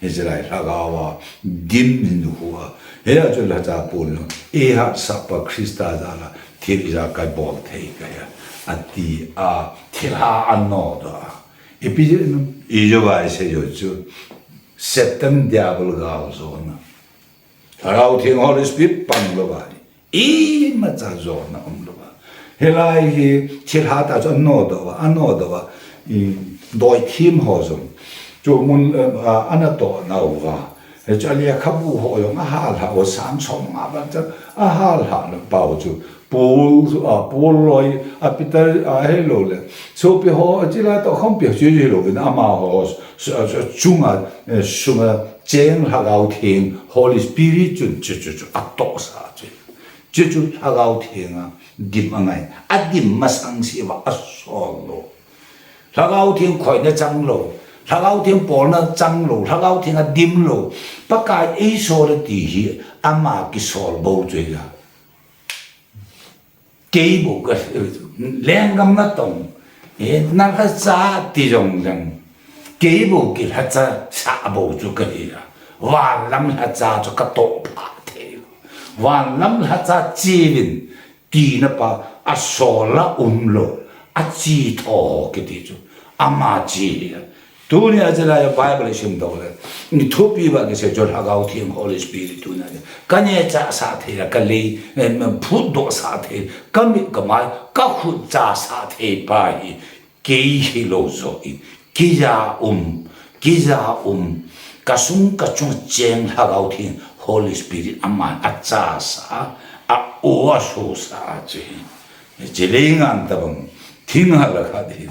Hiche lai Lhagao a dim hin khu a. Hia chu lhacha pon lo. Eihatsah pa Christa jal a thil ijat kabol thei kahi. Ati a, thilha anodoh a. Ipi jeh ijeh uva isei u chu. Satan Diabol galjona. Lhagao Theng Holy Spirit pang louva. Imacha jona um louva. Hilai hi thilha tah chu anodoh uva, anodoh uva. I, doithim ho jong. Chu mun, eh, a, anatoh nauva. Hichu alekhabu ho jong ahal lha uva, sang som nga bang chan ahal lha na pau chu. Paul, a, Paul loi, a Peter, a, ahilouleh. Sopi ho, achilai toh khompi ho, chu hilou vin amaho, su-, a, su-, chunga, eh, sunga cheng Lhagao Theng, Holy Spirit chun chu, chu, chu, atohsah chu. Chu, chu Lhagao Theng a dim angai. Adim masang seh uva asol lou. Lhagao Theng khoina chang lou. Lhagao Theng polna chang lou. Lhagao Theng adim lou. Pakai eisol e ti hi ama kisol bou chu ahi. Kei bou ka, lenggam natong, eh, nalhacha ti jong leng, kei bou kilhacha sah bou chu kahi a. Vanlam lhacha chu katoh pha thei. Vanlam lhacha cheuvin tina pa asol a um lou, ache tho ho kiti chu. Ama che hi a. Tunia chulai a Bible isim doh le, ni thupi ba kisei chu Lhagao Theng Holy Spirit tunia. Kanechah sah thei a, kalei, em, em, phutdoh sah thei, kamit kamai, kakhut cha sah thei pa hi, kei hilou joh in, keija um, keija um, kasung kachung cheng Lhagao Theng Holy Spirit aman achasah, a-o asosah a chu hi. Chuleh ngan tabang, thing hal khat hi,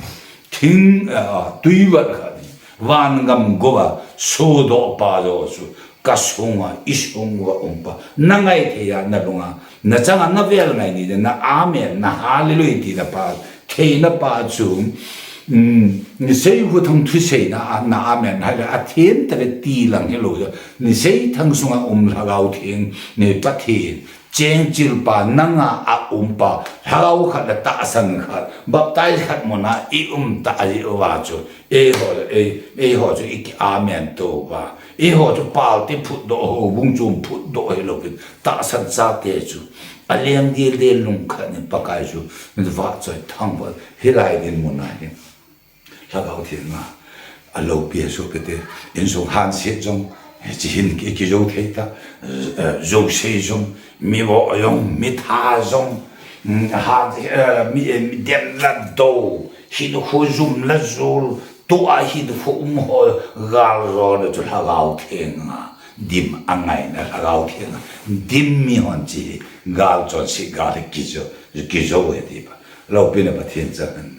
thing, ah, tui vat khat hi, vangam gou a sodoh pa joh chu, kasunga, isunga um pa, nangai thei a, nalunga, nachanga navel ngai ni, na amen, na hallelujah tina pa, theina pa chu, um, nisei huthang thuseina a, na amen, hale, athem tave ti lang hilou, nisei thang sunga um Lhagao Theng, ni Pathen, Chengchil pa, nanga a um pa, Lhagao khat le tahsan khat, baptize khat muna i um ta ahi uva chu, eiho le, ei, eiho chu i ki amen to uva, eiho chu palte phutdoh, houbung chom phutdoh hilouvin, tahsan chate chu, aleng dildel lungkhat in Pakai chu, vahchoi thangvah, hilai dinmun a hin. Lhagao Theng a, alopi a sopi te, insung hanset jong, hiche hin ki, kijou thei ta, eh, jousei jong, mi vo jong, mi tha jong, mm, ha, eh, mi, eh, mi dem la do, hinkho jum la jol, tua hinkho um ho, galjona chu Lhagao Theng a, dim angaina Lhagao Theng a, dim mi hon chu, gal chonset gal kijou, kijou e ti pa. Loupina Pathen chang hen.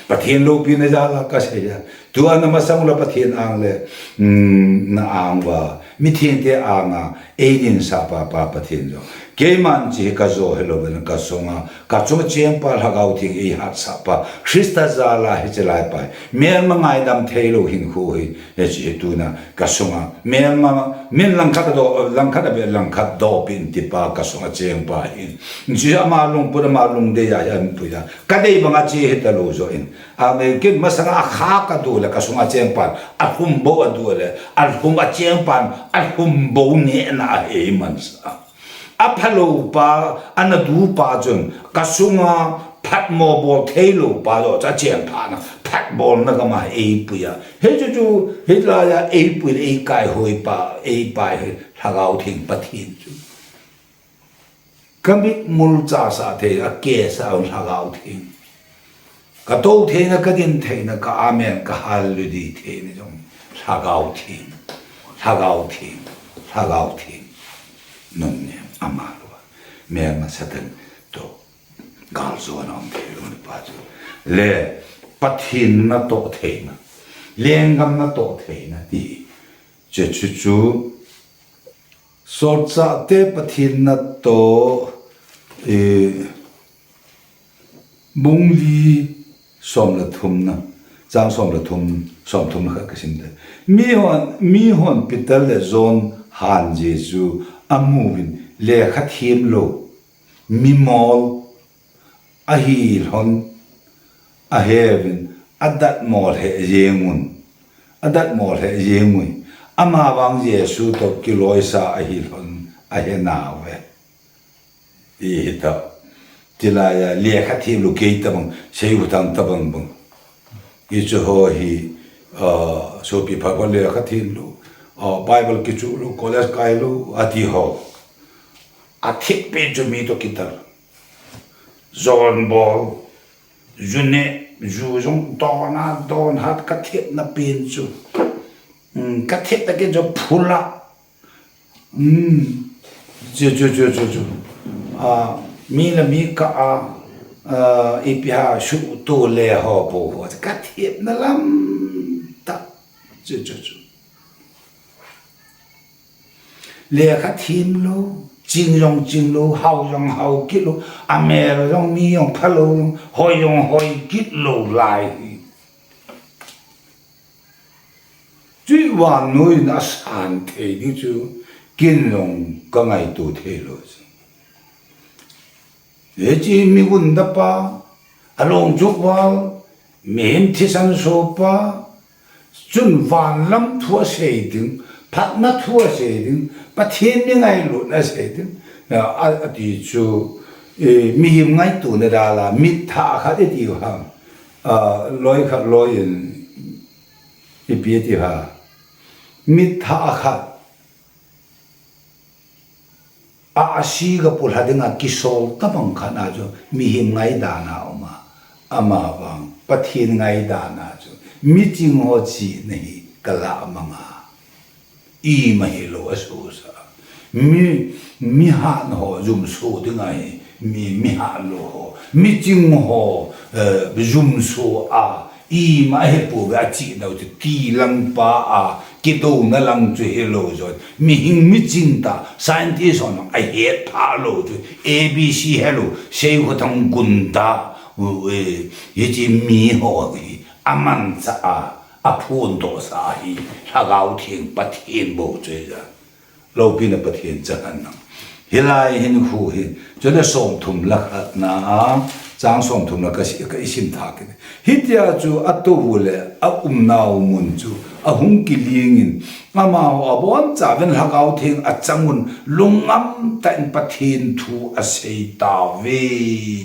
Pathen loupina jal a kasei a. Tua na masang u le Pathen ang le, mm, na ang uva. Mithengte ang a, eidin sah pa, pa Pathen jong. Keiman chu hi kajo hilou vin kasunga. Kachunga cheng pa Lhagao Theng eihatsah pa. Christa jal a hiche lai pa. Melma ngaidam thei lou hinkho hi. Hiche hi tuna kasunga. Melma, min langkhat a do, langkhat a be, langkhat do pin ti pa kasunga cheng pa hin. Hiche ama lungput ama lungdei a hi ahin pui a. Kadei banga che hita lou joh in. Amen. Ken masanga akha kadu le kasunga cheng pan. Alhum bou adu le. Alhum a cheng pan. Alhum bou nehna ahi mansa. Aphalou pa, anadu pa chun, kasunga phatmo bol thei lou pa joh, chu acheng phatna, phatbolna gam a eipui a. Hichu chu, hilai a eipui le eikaihoi pa, eipai hi, Lhagao Theng Pathen chu. Kamit mul chasah thei, akesah un Lhagao Theng. Katou theina, kadin theina, ka amen, ka hallelujah theina jong Lhagao Theng, Lhagao Theng, Lhagao Theng. Nunnem ama lou a. Melma Satan toh galjona um thei lou ni pa chu. Le, Pathen natoh theina, lenggam natoh theina ti. Chuche chu chu, solchahte Pathen natoh, eh, bung li som le thumna, chang som le thum, som thum le khat kasim te. Mihon, mihon Peter le John hanje chu amuvin lekha themlou, mimol, ahilhon, aheuvin, adatmo lheh jengun, adatmo lheh jengui. Amavang Jesu toh kiloisa ahilhon, ahenauve. Ti hita. Tilaiya, lekha themlou kei tabang, Seikhothang tabang bang. Hiche ho hi, ah, sopi phabol lekha themlou, ah, Bible kichu lou, college kai lou, ati ho. Athem pen chu mi toh kital. Jon bol, ju neh, ju jong don a, don hat kathemna pen chu. Um, kathemna pen chu phula. Um, chu, chu, chu, chu, chu. Ah, mi le mi kah a, ah, ipi ham suhto le ho bou ho. Kathemna lam tah. Chu, chu, chu. Lekha themlou, ching jong chinglou, hao jong hao kitlou, amel jong mi jong phalou, hoi jong hoi kitlou lai hi. Chuti vannoi in asan thei ding chu, ken jong kangaito theilou chu. Hiche mi gundapa, along chuk val, mihem thisan sopa, chun van lam thu asei ding, phatna thu asei ding, Pathen mi ngailutna asei ding, a, ati chu, eh, mihem ngaitona dala, mitthah khat iti ham, a, loi khat loi in, ipi ati ham, mitthah khat, a, asi ga pulha dinga kisol tabang khat na chu mihem ngaidana uma, amavang Pathen ngaidana chu miching ho chihna hi kalah manga. Ima hilou asosa. Mi, mihat ho jumso dinga hi, mi, mihat lou ho. Miching ho, eh, jumso a, ima ahepouve achihna u chu, ti lang pa a, kidouna lang chu hilou jong. Mihing miching tah, scientist hon ahet pha lou chu, A B C helou, Seikhothang gun tah, u, eh, hiche mi ho hi, amanchah a, aphondohsa hi, Lhagao Theng Pathen bou chu ahi. Loupina Pathen chang hen lang. Hilai hin khu hin, chule somthum le khatna a, chang somthum le khat ka isim tha kit. Hitia chu atou u le, aumnau mun chu, ahung kilingin, amaho abonchauvin Lhagao Theng achangun, lungngam tah in Pathen thu asei tauve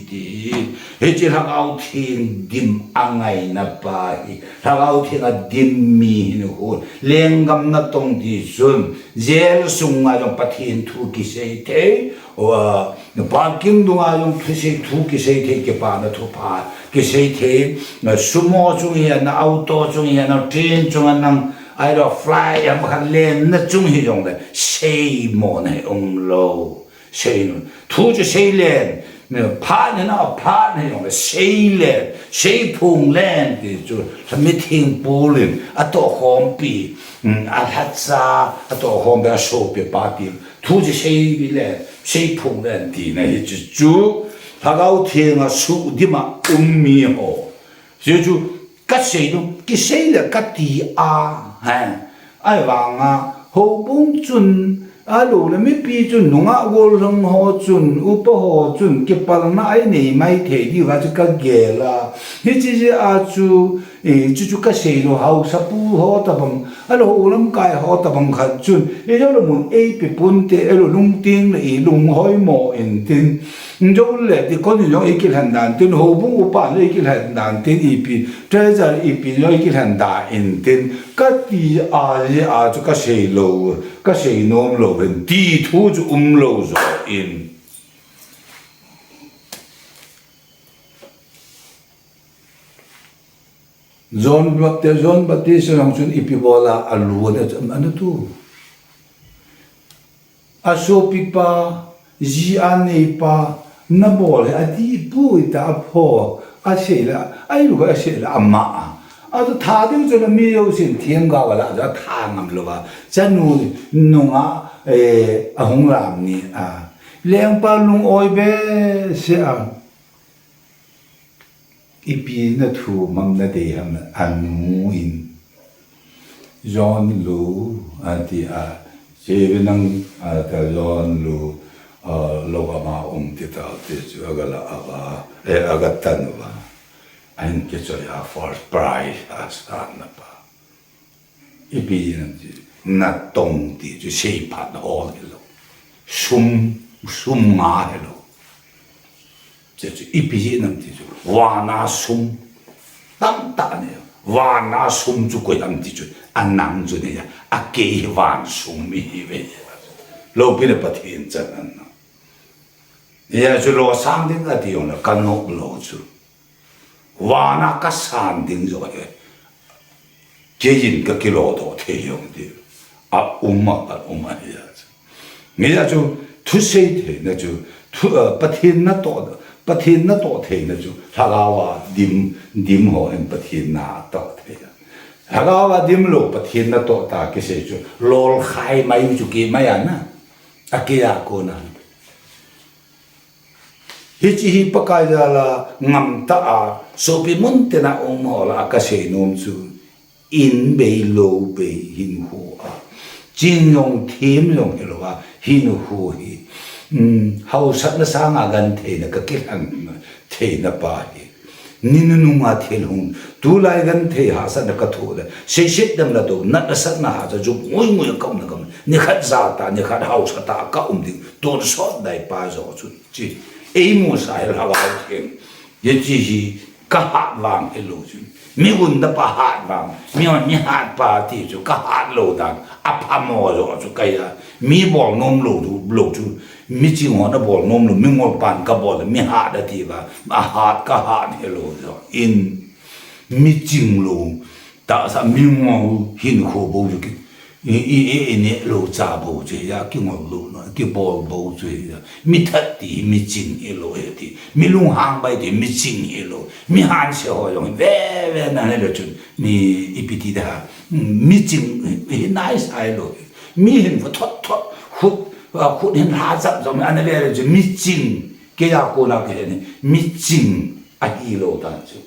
ti hi. Hiche Lhagao Theng dim angaina pa hi, Lhagao Theng adim mi hin khu, lenggam natong ti chun, jail sunga jong Pathen thu kisei thei, uh, parking dunga jong thusei thu kisei thei, kipana thupha kisei thei, uh, sumo chung hi ana, auto chung hi ana, train chung ana, ahilouleh flight ham khat lenna chung hijongle, seimona hi umlou. Seinom. Thu chu seilen. Phat hina, phat hijongle, seilen. Seiphonglen ti chu. Mithengpol in atohkhompi. Um, alhacha, atohkhompi, asopi pa ti. Thu chu seilen. Seiphonglen tina hichu chu. Lhagao Theng a suhdim a um mi ho. Chuchu kasei nom, kisei le kati a, he. Ahivanga, houbung chun, ahilouleh mipi chun, nungah gollhang ho chun, upa ho chun, kipalna anei maithei diuva chu kagel a. Hiche jeh a chu, eh, chuchu kasei lou, haosapu ho tabang, ahilouleh lamkai ho tabang khat chun, ijole mun eipe ponte, ahilouleh lungting le ilung hoimo intin, Jole, deacon in jong eikilhen dan tin, houbung upa in jong eikilhen dan tin, ipi, treasurer ipi in jong eikilhen dan intin, kati a, jeh a chu kasei lou, kasei nom lou hin, ti thu chu umlou jeh in. John Baptist, John Baptist jong chun ipi bol a alu ana, ana tu. Asopipa, ji aneipa, nabol hi adihpoi tia apho, Asei le, ahilu asei le ama a. Atu tha ding chu le mi jousen themgao a la chu atha ngam lou va. Chanu nunga, eh, ahung lam ni a. Lengpa lung-oi behseh a. Ipi na thumang na dei ham anu in. John Lu, ati a, Sevenang, ata John Lu, a, lo ama um ti ta, ti chu aga la ava, eh, aga tan uva. Ahin kichoi a first prize asan na pa. Ipi nam ti, natong ti chu seiphat hol hilou. Sum, sum nga hilou. Che chu ipi hi nam ti chu, vana sum. Tamtah ni, vana sum chu koi ham ti chu, anang chu ni, akei hi van sum mi hi ve. Lopi le Pathen chan an na. Ya chu losang ding ati jong le, ka nok lou chu. Vana ka san ding jo he. Keiyin ka kilo doh thei jong ti. A um a, a um a hi a chu. Nge a chu, thusei theina chu, thu, eh, Pathen natoh, Pathen natoh theina chu, Lhagao a dim, dim ho hin Pathen natoh thei a. Lhagao a dim lou, Pathen natoh ta kisei chu, lolkhai mai chu kimai a na. Akei a kona. Hiche hi Pakai jal a ngam tah a, sopi mun tin a um ho lah a kasei nom chu, in bei lou bei hinkho a, ching jong them jong hilou a, hinkho hi, um, hausatna sang a gentheina ka kilhen theina pa hi. Ni nunung a thil hung, tulai genthei hahsatna ka thoh le, seiset dang la tou, natna satna hahsat chu ngui ngui a ka um na ka um, nikhat ja ta, nikhat hausa ta ka um ding, tonsot dai pa jo chu. Chi, eimusah hi Lhagao Theng. Hiche hi ka hat vang hilou chu. Mi gunda pa hat vang. Mi hon mi hat pa ti chu ka hat lou dan. Aphamo jo chu ka hi a. Mi bol nom lou chu, lou chu. Mi ching hon abol nom lou. Mi ngol pan ka bol. Mi hat ati va. Ahat ka hat hilou jo. In mi ching lou. Tahsa mi ngol hinkho bou chu ki, i, i, i, i neh lou cha bou chu hi a, kingol lou na, kibol bou chu hi a. Mi that ti hi mi ching hilou hi ti. Mi lunghang bai ti mi ching hilou. Mi hanse ho jong hi ve ve na hilou chun. Mi ipi ti da. Mi ching hi nai sai lou. Mi hin va thot thot. Khut, a, khut hin ha jap jong ana ve le chu mi ching. Kei a kona ka he ni. Mi ching ahilou tan chu.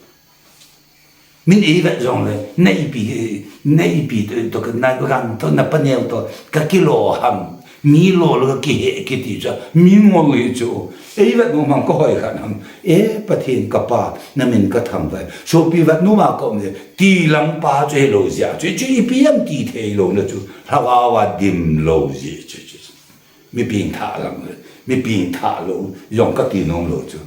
Min eivet jong le, na ipi, na ipi to, to, na gan to, na paneo to, ka kilo ham, mi lo lo ka kihe kiti cha, mi ngol hi chu, eivet nom ham ka hoi khan ham, e, Pathen ka pa, na min ka thangvah, sopi vet nom a ka um le, ti lang pa chu hilou jeh chu, chu ipi ham ti thei lou na chu, Lhagao a dim lou jeh chu, chu. Mi pengthah lang le, mi pengthah lou, jong ka ti nom lou chu.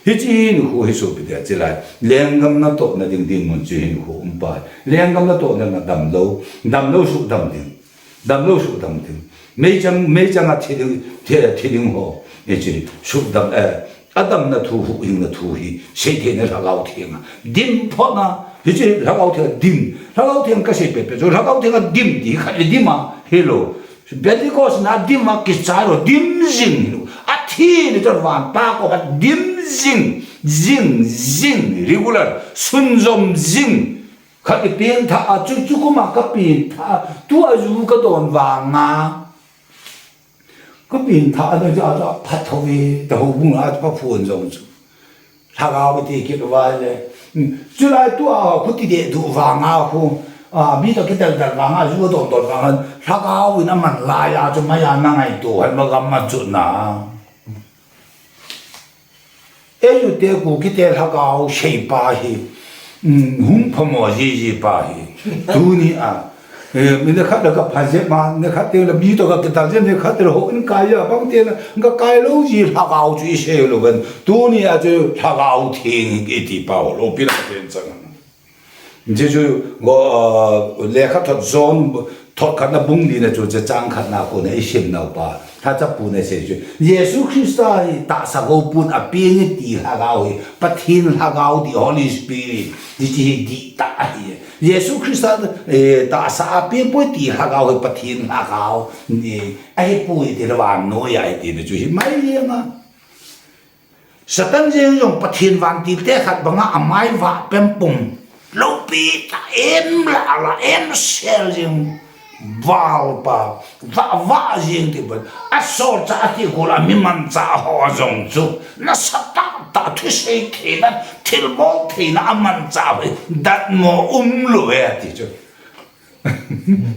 Hiche hinkho hi sopi te chilai. Lenggam natohna ding dinmun chu hinkho um pa. Lenggam natohna na dam lou, dam lou sudam ding. Dam lou sudam ding. Meichang, meichang a thi ding, thi, thi ding ho. Hiche sudam, eh, Adamna thu, huhhingna thu hi, seitheina Lhagao Theng a. Dim phot na, hiche Lhagao Theng a dim. Lhagao Theng ka sei pet pet chu, Lhagao Theng a dim ti khat le dim a, hilou. Pentecost na dim a kichai lou, dim jing hilou. Athi ni chun van pa ko khat dim jing, jing, jing, regular, sunjom jing. Khat i pengthah a chu, chu kum a ka pengthah a, tu a ju ka don vang a. Ka pengthah a, na ja ja phat tho ve, ta houbung a pha phon jong chu. Lhagao ti kit uva le. Chulai tu a khu ti deh duh vang a khu. A, mi to kidel del vang a, ju don don vang a. Lhagao in aman lai a chu maya na ngaito, hai ma gam ma chu na. Eiju te Kuki te Lhagao sei pa hi, um, hung phamo jiji pa hi. Tuni a, eh, mi nikhat le ka pha jep ma, nikhat te le mi to ka kital jep, nikhat te le houin kai a, bang te le, ka kai lou ji Lhagao chu i sei lou ven. Tuni a chu Lhagao Theng i ti pa ho, lopi la ten chang. Jesu, go, uh, lekhathot John, thot khatna bung lina chu, chu chang khatna kona i sim nau pa. Lhachapu na sei chu. Jesu Christa hi tahsa gopun a peng e ti Lhagao hi. Pathen Lhagao ti Holy Spirit. Hiche hi dihtah ahi. Jesu Christa, eh, tahsa a peng poi ti Lhagao hi Pathen Lhagao. Ni, ahipoi ti le vannoi a ahi ti na chu hi mai jeng a. Satan jeng jong Pathen vantil te khat banga amai vah pempum. Loupi ta em la la em sel jeng. Val pa, vah vah jeng ti ban. Asol cha ati kul a mi man cha ho jong chu. Nasa ta ta thusei theina, thilbol theina aman cha ve. Datmo um lou ve ati chu.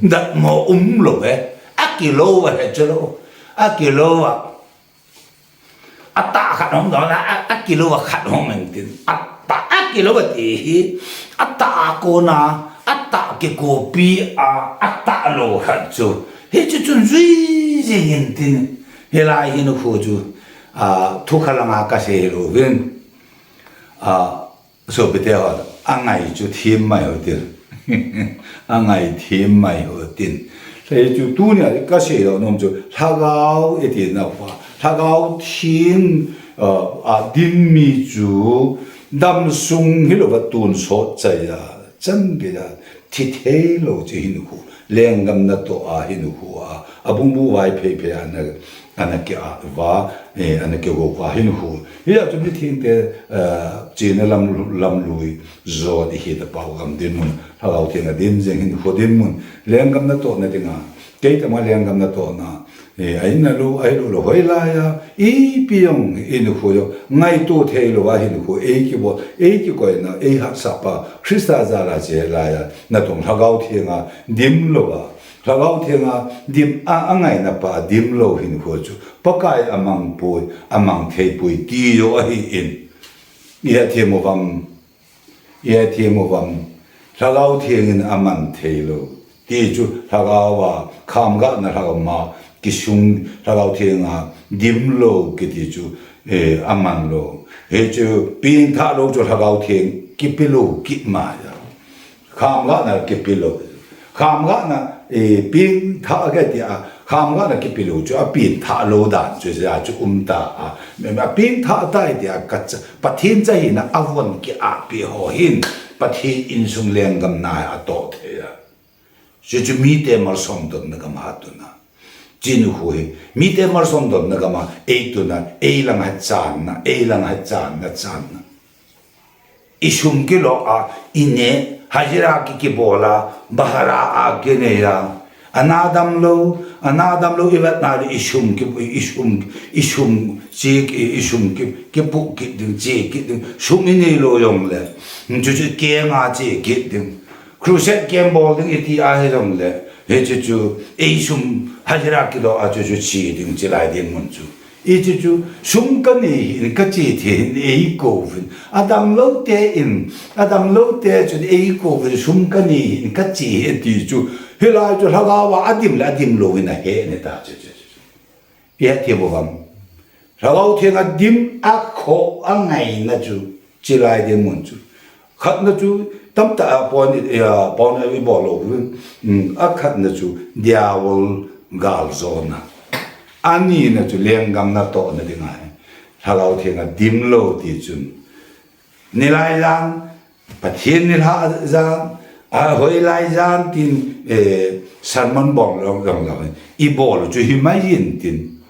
Datmo um lou ve. Akilou ve he chu lou. Akilou a. Atah khat hung dona, a, akilou a khat hung intin. Atah, akilou a ti hi. Atah a kona, atah kikopi a, atah lou khat chu. Hichu chun jui jing intin. Hilai hin khu chu, a, thu khalang a kasei lou vin. A, Sopite ho, angai chu thim mai ho tin. Angai thim mai ho tin. Hichu tunia kasei lou nom chu, Lhagao iti na pa. Lhagao Theng, uh, a dim mi chu, damsung hilouva tonsot chai a, chan gei a, thi thei lou chu hinkho, lenggam natoh a hinkho a, abungbu vai phei phei a na, ana ki a va, eh, ana ki go va hinkho. Hia chu mithengte, eh, chena lam, lamlui, jot ihi tapou gam dinmun, Lhagao Theng a dim jeng hinkho dinmun, lenggam natohna dinga, kei tama lenggam natohna, eh, a in a lou, a in lou lou hoilai a, ipi jong hinkho jong, ngaito thei lou a hinkho, ei kibol, ei kikoina, ei hatsah pa, Christa jal a che lai a, natong Lhagao Theng a, dim lou a, Lhagao Theng a dim a, angaina pa dim lou hinkho chu, Pakai amang poi, amang thei poi, ti jo ahi in. Ihethem uvam, ihethem uvam, Lhagao Theng in aman thei lou. Ti chu Lhagao a, khamgahna Lhagao ma, kisung Lhagao Theng a, dim lou kiti chu, eh, aman lou. Hichu, pengthah lou chu Lhagao Theng, kipe lou kit mai a. Khamgahna kipe lou. Khamgahna, eh, pengthah kati a, khamgahna kipe lou chu, apengthah lou dan chu, ja chu um ta a. Apengthah tai ti a, ka cha, Pathen cha hina avon ki api ho hin, Pathen insung lenggam na atoh thei a. Chuchu mite malsom dotna gam a tuna. Chinu khu hi, mite malsom dotna gam a, ei tuna, ei lang a channa, ei lang a channa, channa. I sum kilo a, i ne, hajira ki, kibol a, bahara a kinei a. Ana damlou, ana damlou i vet na le i sum ki, i sum, i sum, chi, i, i sum ki, kipu kit ding, chi kit ding. Sum i neilou jong le. Chuchu kenga chi kit ding. Crusade camp bol ding iti ahi jong le. Hichu chu, ei sum, hajira kilo a chuchu chi ding, chi lai ding mun chu. Hichu chu, sum kanei hin kache thei hin eikouvin. Adamlou te in, adamlou te chun eikouvin sum kanei hin kache hi ti chu. Hilai chu Lhagao a adim le adim lou hin ahe ne ta chu chu chu. Ihethem uvam. Lhagao Theng a dim a kho a ngaina chu. Chi lai ding mun chu. Khatna chu, tamtah a pon, eh, pon i bol lou. Hmm, akhatna chu, diabol galjona. Anina chu, lenggam natohna ding ahi. Lhagao Theng a dim lou ti chun. Nilai jan, Pathen nilhah jan, a hoilai jan tin, eh, sermon bol lou, lou, lou. I bol chu himai in tin.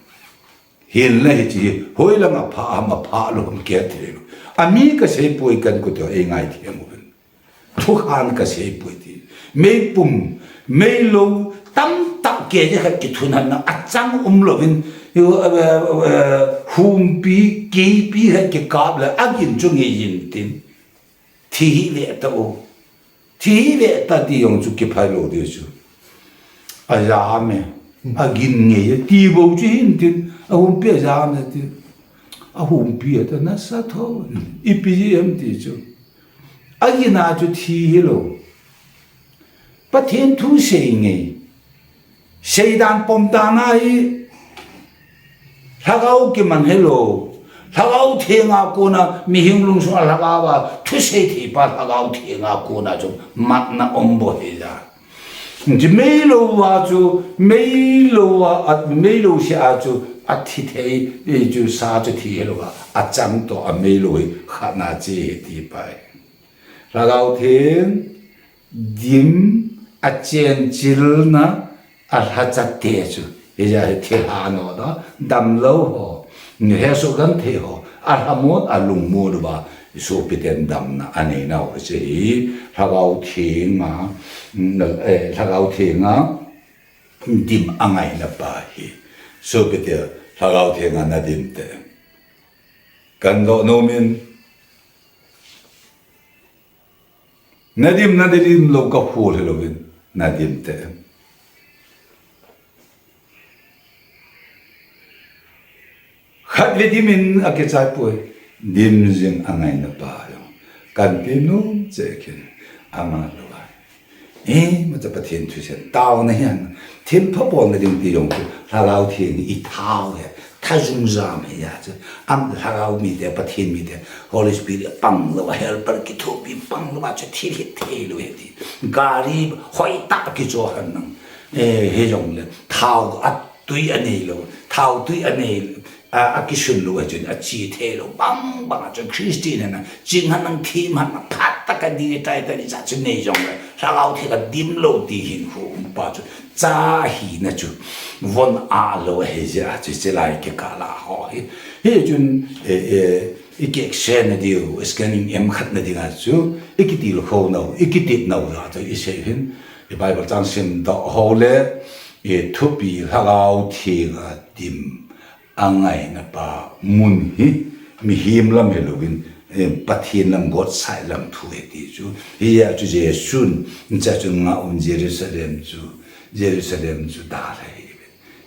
Hinla hiche hi, hoilang a pha ham, apha lou ham kihethei lou. Ami kasei poi kan kut a, ei ngaithem uvin. Thukhan kasei poi ti. Meipum, meilou, tamtah kei khat kithunanna, achang umlouvin, eh, eh, eh, humpi, keipi khat kikap le, agin chu ngei in tin. Thi hi ve ta o. Thi hi ve ta ti jong chu kiphai lou ding chu. Ajam e. Agin ngei e. Ti bou chu hin tin. Ahumpi ajam e ti. Ahumpi ata nasa tho. Ipi ji em ti chu. Agin a chu thi hilou. Pathen thu sei ngei. Seidan pomdan ahi, Lhagao kiman hilou, Lhagao Theng a kona, mihing lungsung a Lhagao a, thusei thei pa Lhagao Theng a kona chu, matna um bou hija. Hiche meilou a chu, meilou a, a, meilou se a chu, athi thei, e chu sa chu thi hilou a, achang toh a meilou hi, khatna che hi ti pai. Lhagao Theng, dim, achenchilna, alhacha te chu. Hija hi thilha no da, damlou ho, ni hesoh genthei ho, alhamon, alungmon uva, i sopiten damna anei nau hiche hi, Lhagao Thenga, mm, eh, Lhagao Thenga dim angaina pa hi. Sopite, Lhagao Thenga nadim te. Kandoh nomin, nadim, nadim lou kakhol hilouvin, nadim te. Khatvei dimin akichai poi, dim jing angaina pa jong. Kanti nom cheh khin, ama lou a. Imacha Pathen thusim taona hihen, thilpha bolna ding ti jong chu, Lhagao Theng hi ithao hi, thajung jam hi a chu. Ama Lhagao mite, Pathen mite, Holy Spirit pang louva, helper kithopi pang louva chu thil hithei lou hi ti. Gari hoitah kicho henlang, eh, hijongle, thao a tui anei lou, thao tui anei, a, akisun lou a chun ache thei lou, bang bang a chun Christian hina, ching henlang, thim henlang, phatah a ding tai tai cha chu nei jongle, Lhagao Theng a dim lou ti hinkho um pa chu, cha hina chu, von a lou ahi jeh a chu, chulai kikah a ho hi. Hichun, eh, eh, ikiksen nadiu, scanning em khat na dinga chu, ikitilkhou nau, ikitep nau jeh a chu, isei hin, i Bible chang simdoh ho le, i thupi Lhagao Theng a dim angaina pa mun hi, mihem lam hilouvin, eh, Pathen lam, God side lam thu ahi ti chu. Hia chu Jesun, hiche chu ngah un Jerusalem chu, Jerusalem chu dalha ahi.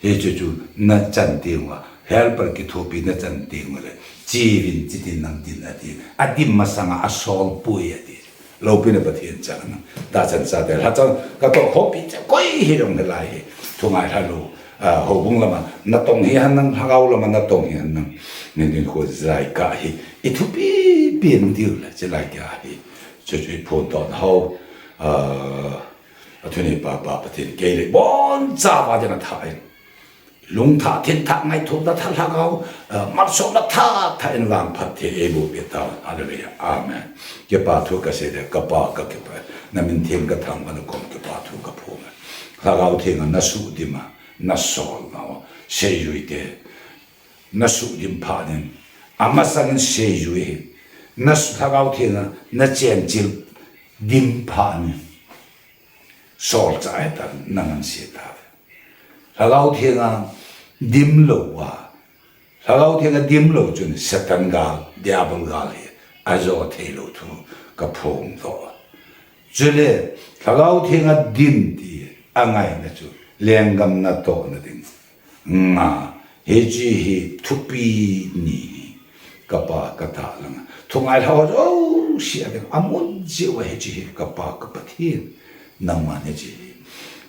Hiche chu nachan teng uva, helper kithopi nachan teng uva le, cheuvin, chutin nang din ati. Adim masanga asol poi ati. Loupina Pathen chang nang. Tachan chate, lhachang katoh khopi chu koi hijongle lai hi. Thu ngailha lou, ah, houbung lama natong hihen lang, lhagao lama natong hihen lang. Nin din kho jai ka hi. Ithupi pen diu le, chulai ka hi. Chu chu iphondohna ho, ah, athunei pa pa Pathen kei le boncha uva ding atha in. Lungthah, thinthah, ngaithona thah, lhagao, eh, malsomna thah, thah in vangphat thei eiboh peh tauhen. Hallelujah. Amen. Kipa thu kasei le, kapa kakipa, namin theng kathangvah in nakom kipa thu kaphong e. Lhagao Theng a nasuhdim a, nasolna u, seijui te, nasuhdim phat in, amasang in seijui hi, nas-, Lhagao Theng a nachenchil dim phat in, solchah ahitan, nang nase tauve. Lhagao Theng a dim lou a, Lhagao Theng a dim lou chun Satan gal, Diabol gal hi ajo thei lou thu kaphong doh. Chule, Lhagao Theng a dim ti angaina chu, lenggam natohna ding. Nga, hiche hi thupi ni hi kapa katah langa. Thu ngailha ho jouse a ding, amun jeh uva hiche hi kapa ka Pathen. Nangman hiche hi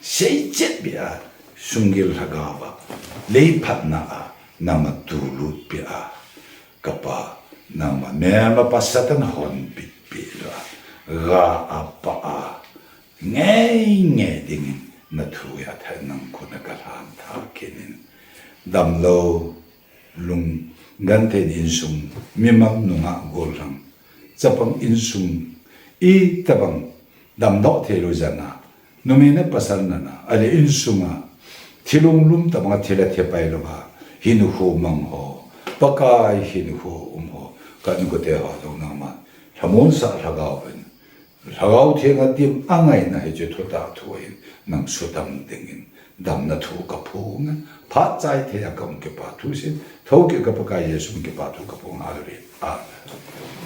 seichet beh a, sunggil lhagao a, leiphatna a, nangma tulut peh a, kapa, nangma melmapa Satan honbit peh a, ga a pah a, ngeingei dingin nathu hi athah in nang khut a kalhan tha kit in. Damlou, lunggenthei insung, mimang nungah gollhang, chapang insung, itobang damdoh theilou jana, numei na pasal nana, ahile insunga, thil lunglum tobanga thil athepai louva, hinkho mang ho, Pakai hinkho um ho, ka inkote ho jong nangma lhamonsah lhagao in, Lhagao Theng a dim angaina hiche thutah thu ahin, nang sudam dingin, damna thu kaphong e, phat chai thei a kaum kipa thusim, thokit ka Pakai Jesu min kipa thu kaphong e, Hallelujah. Amen.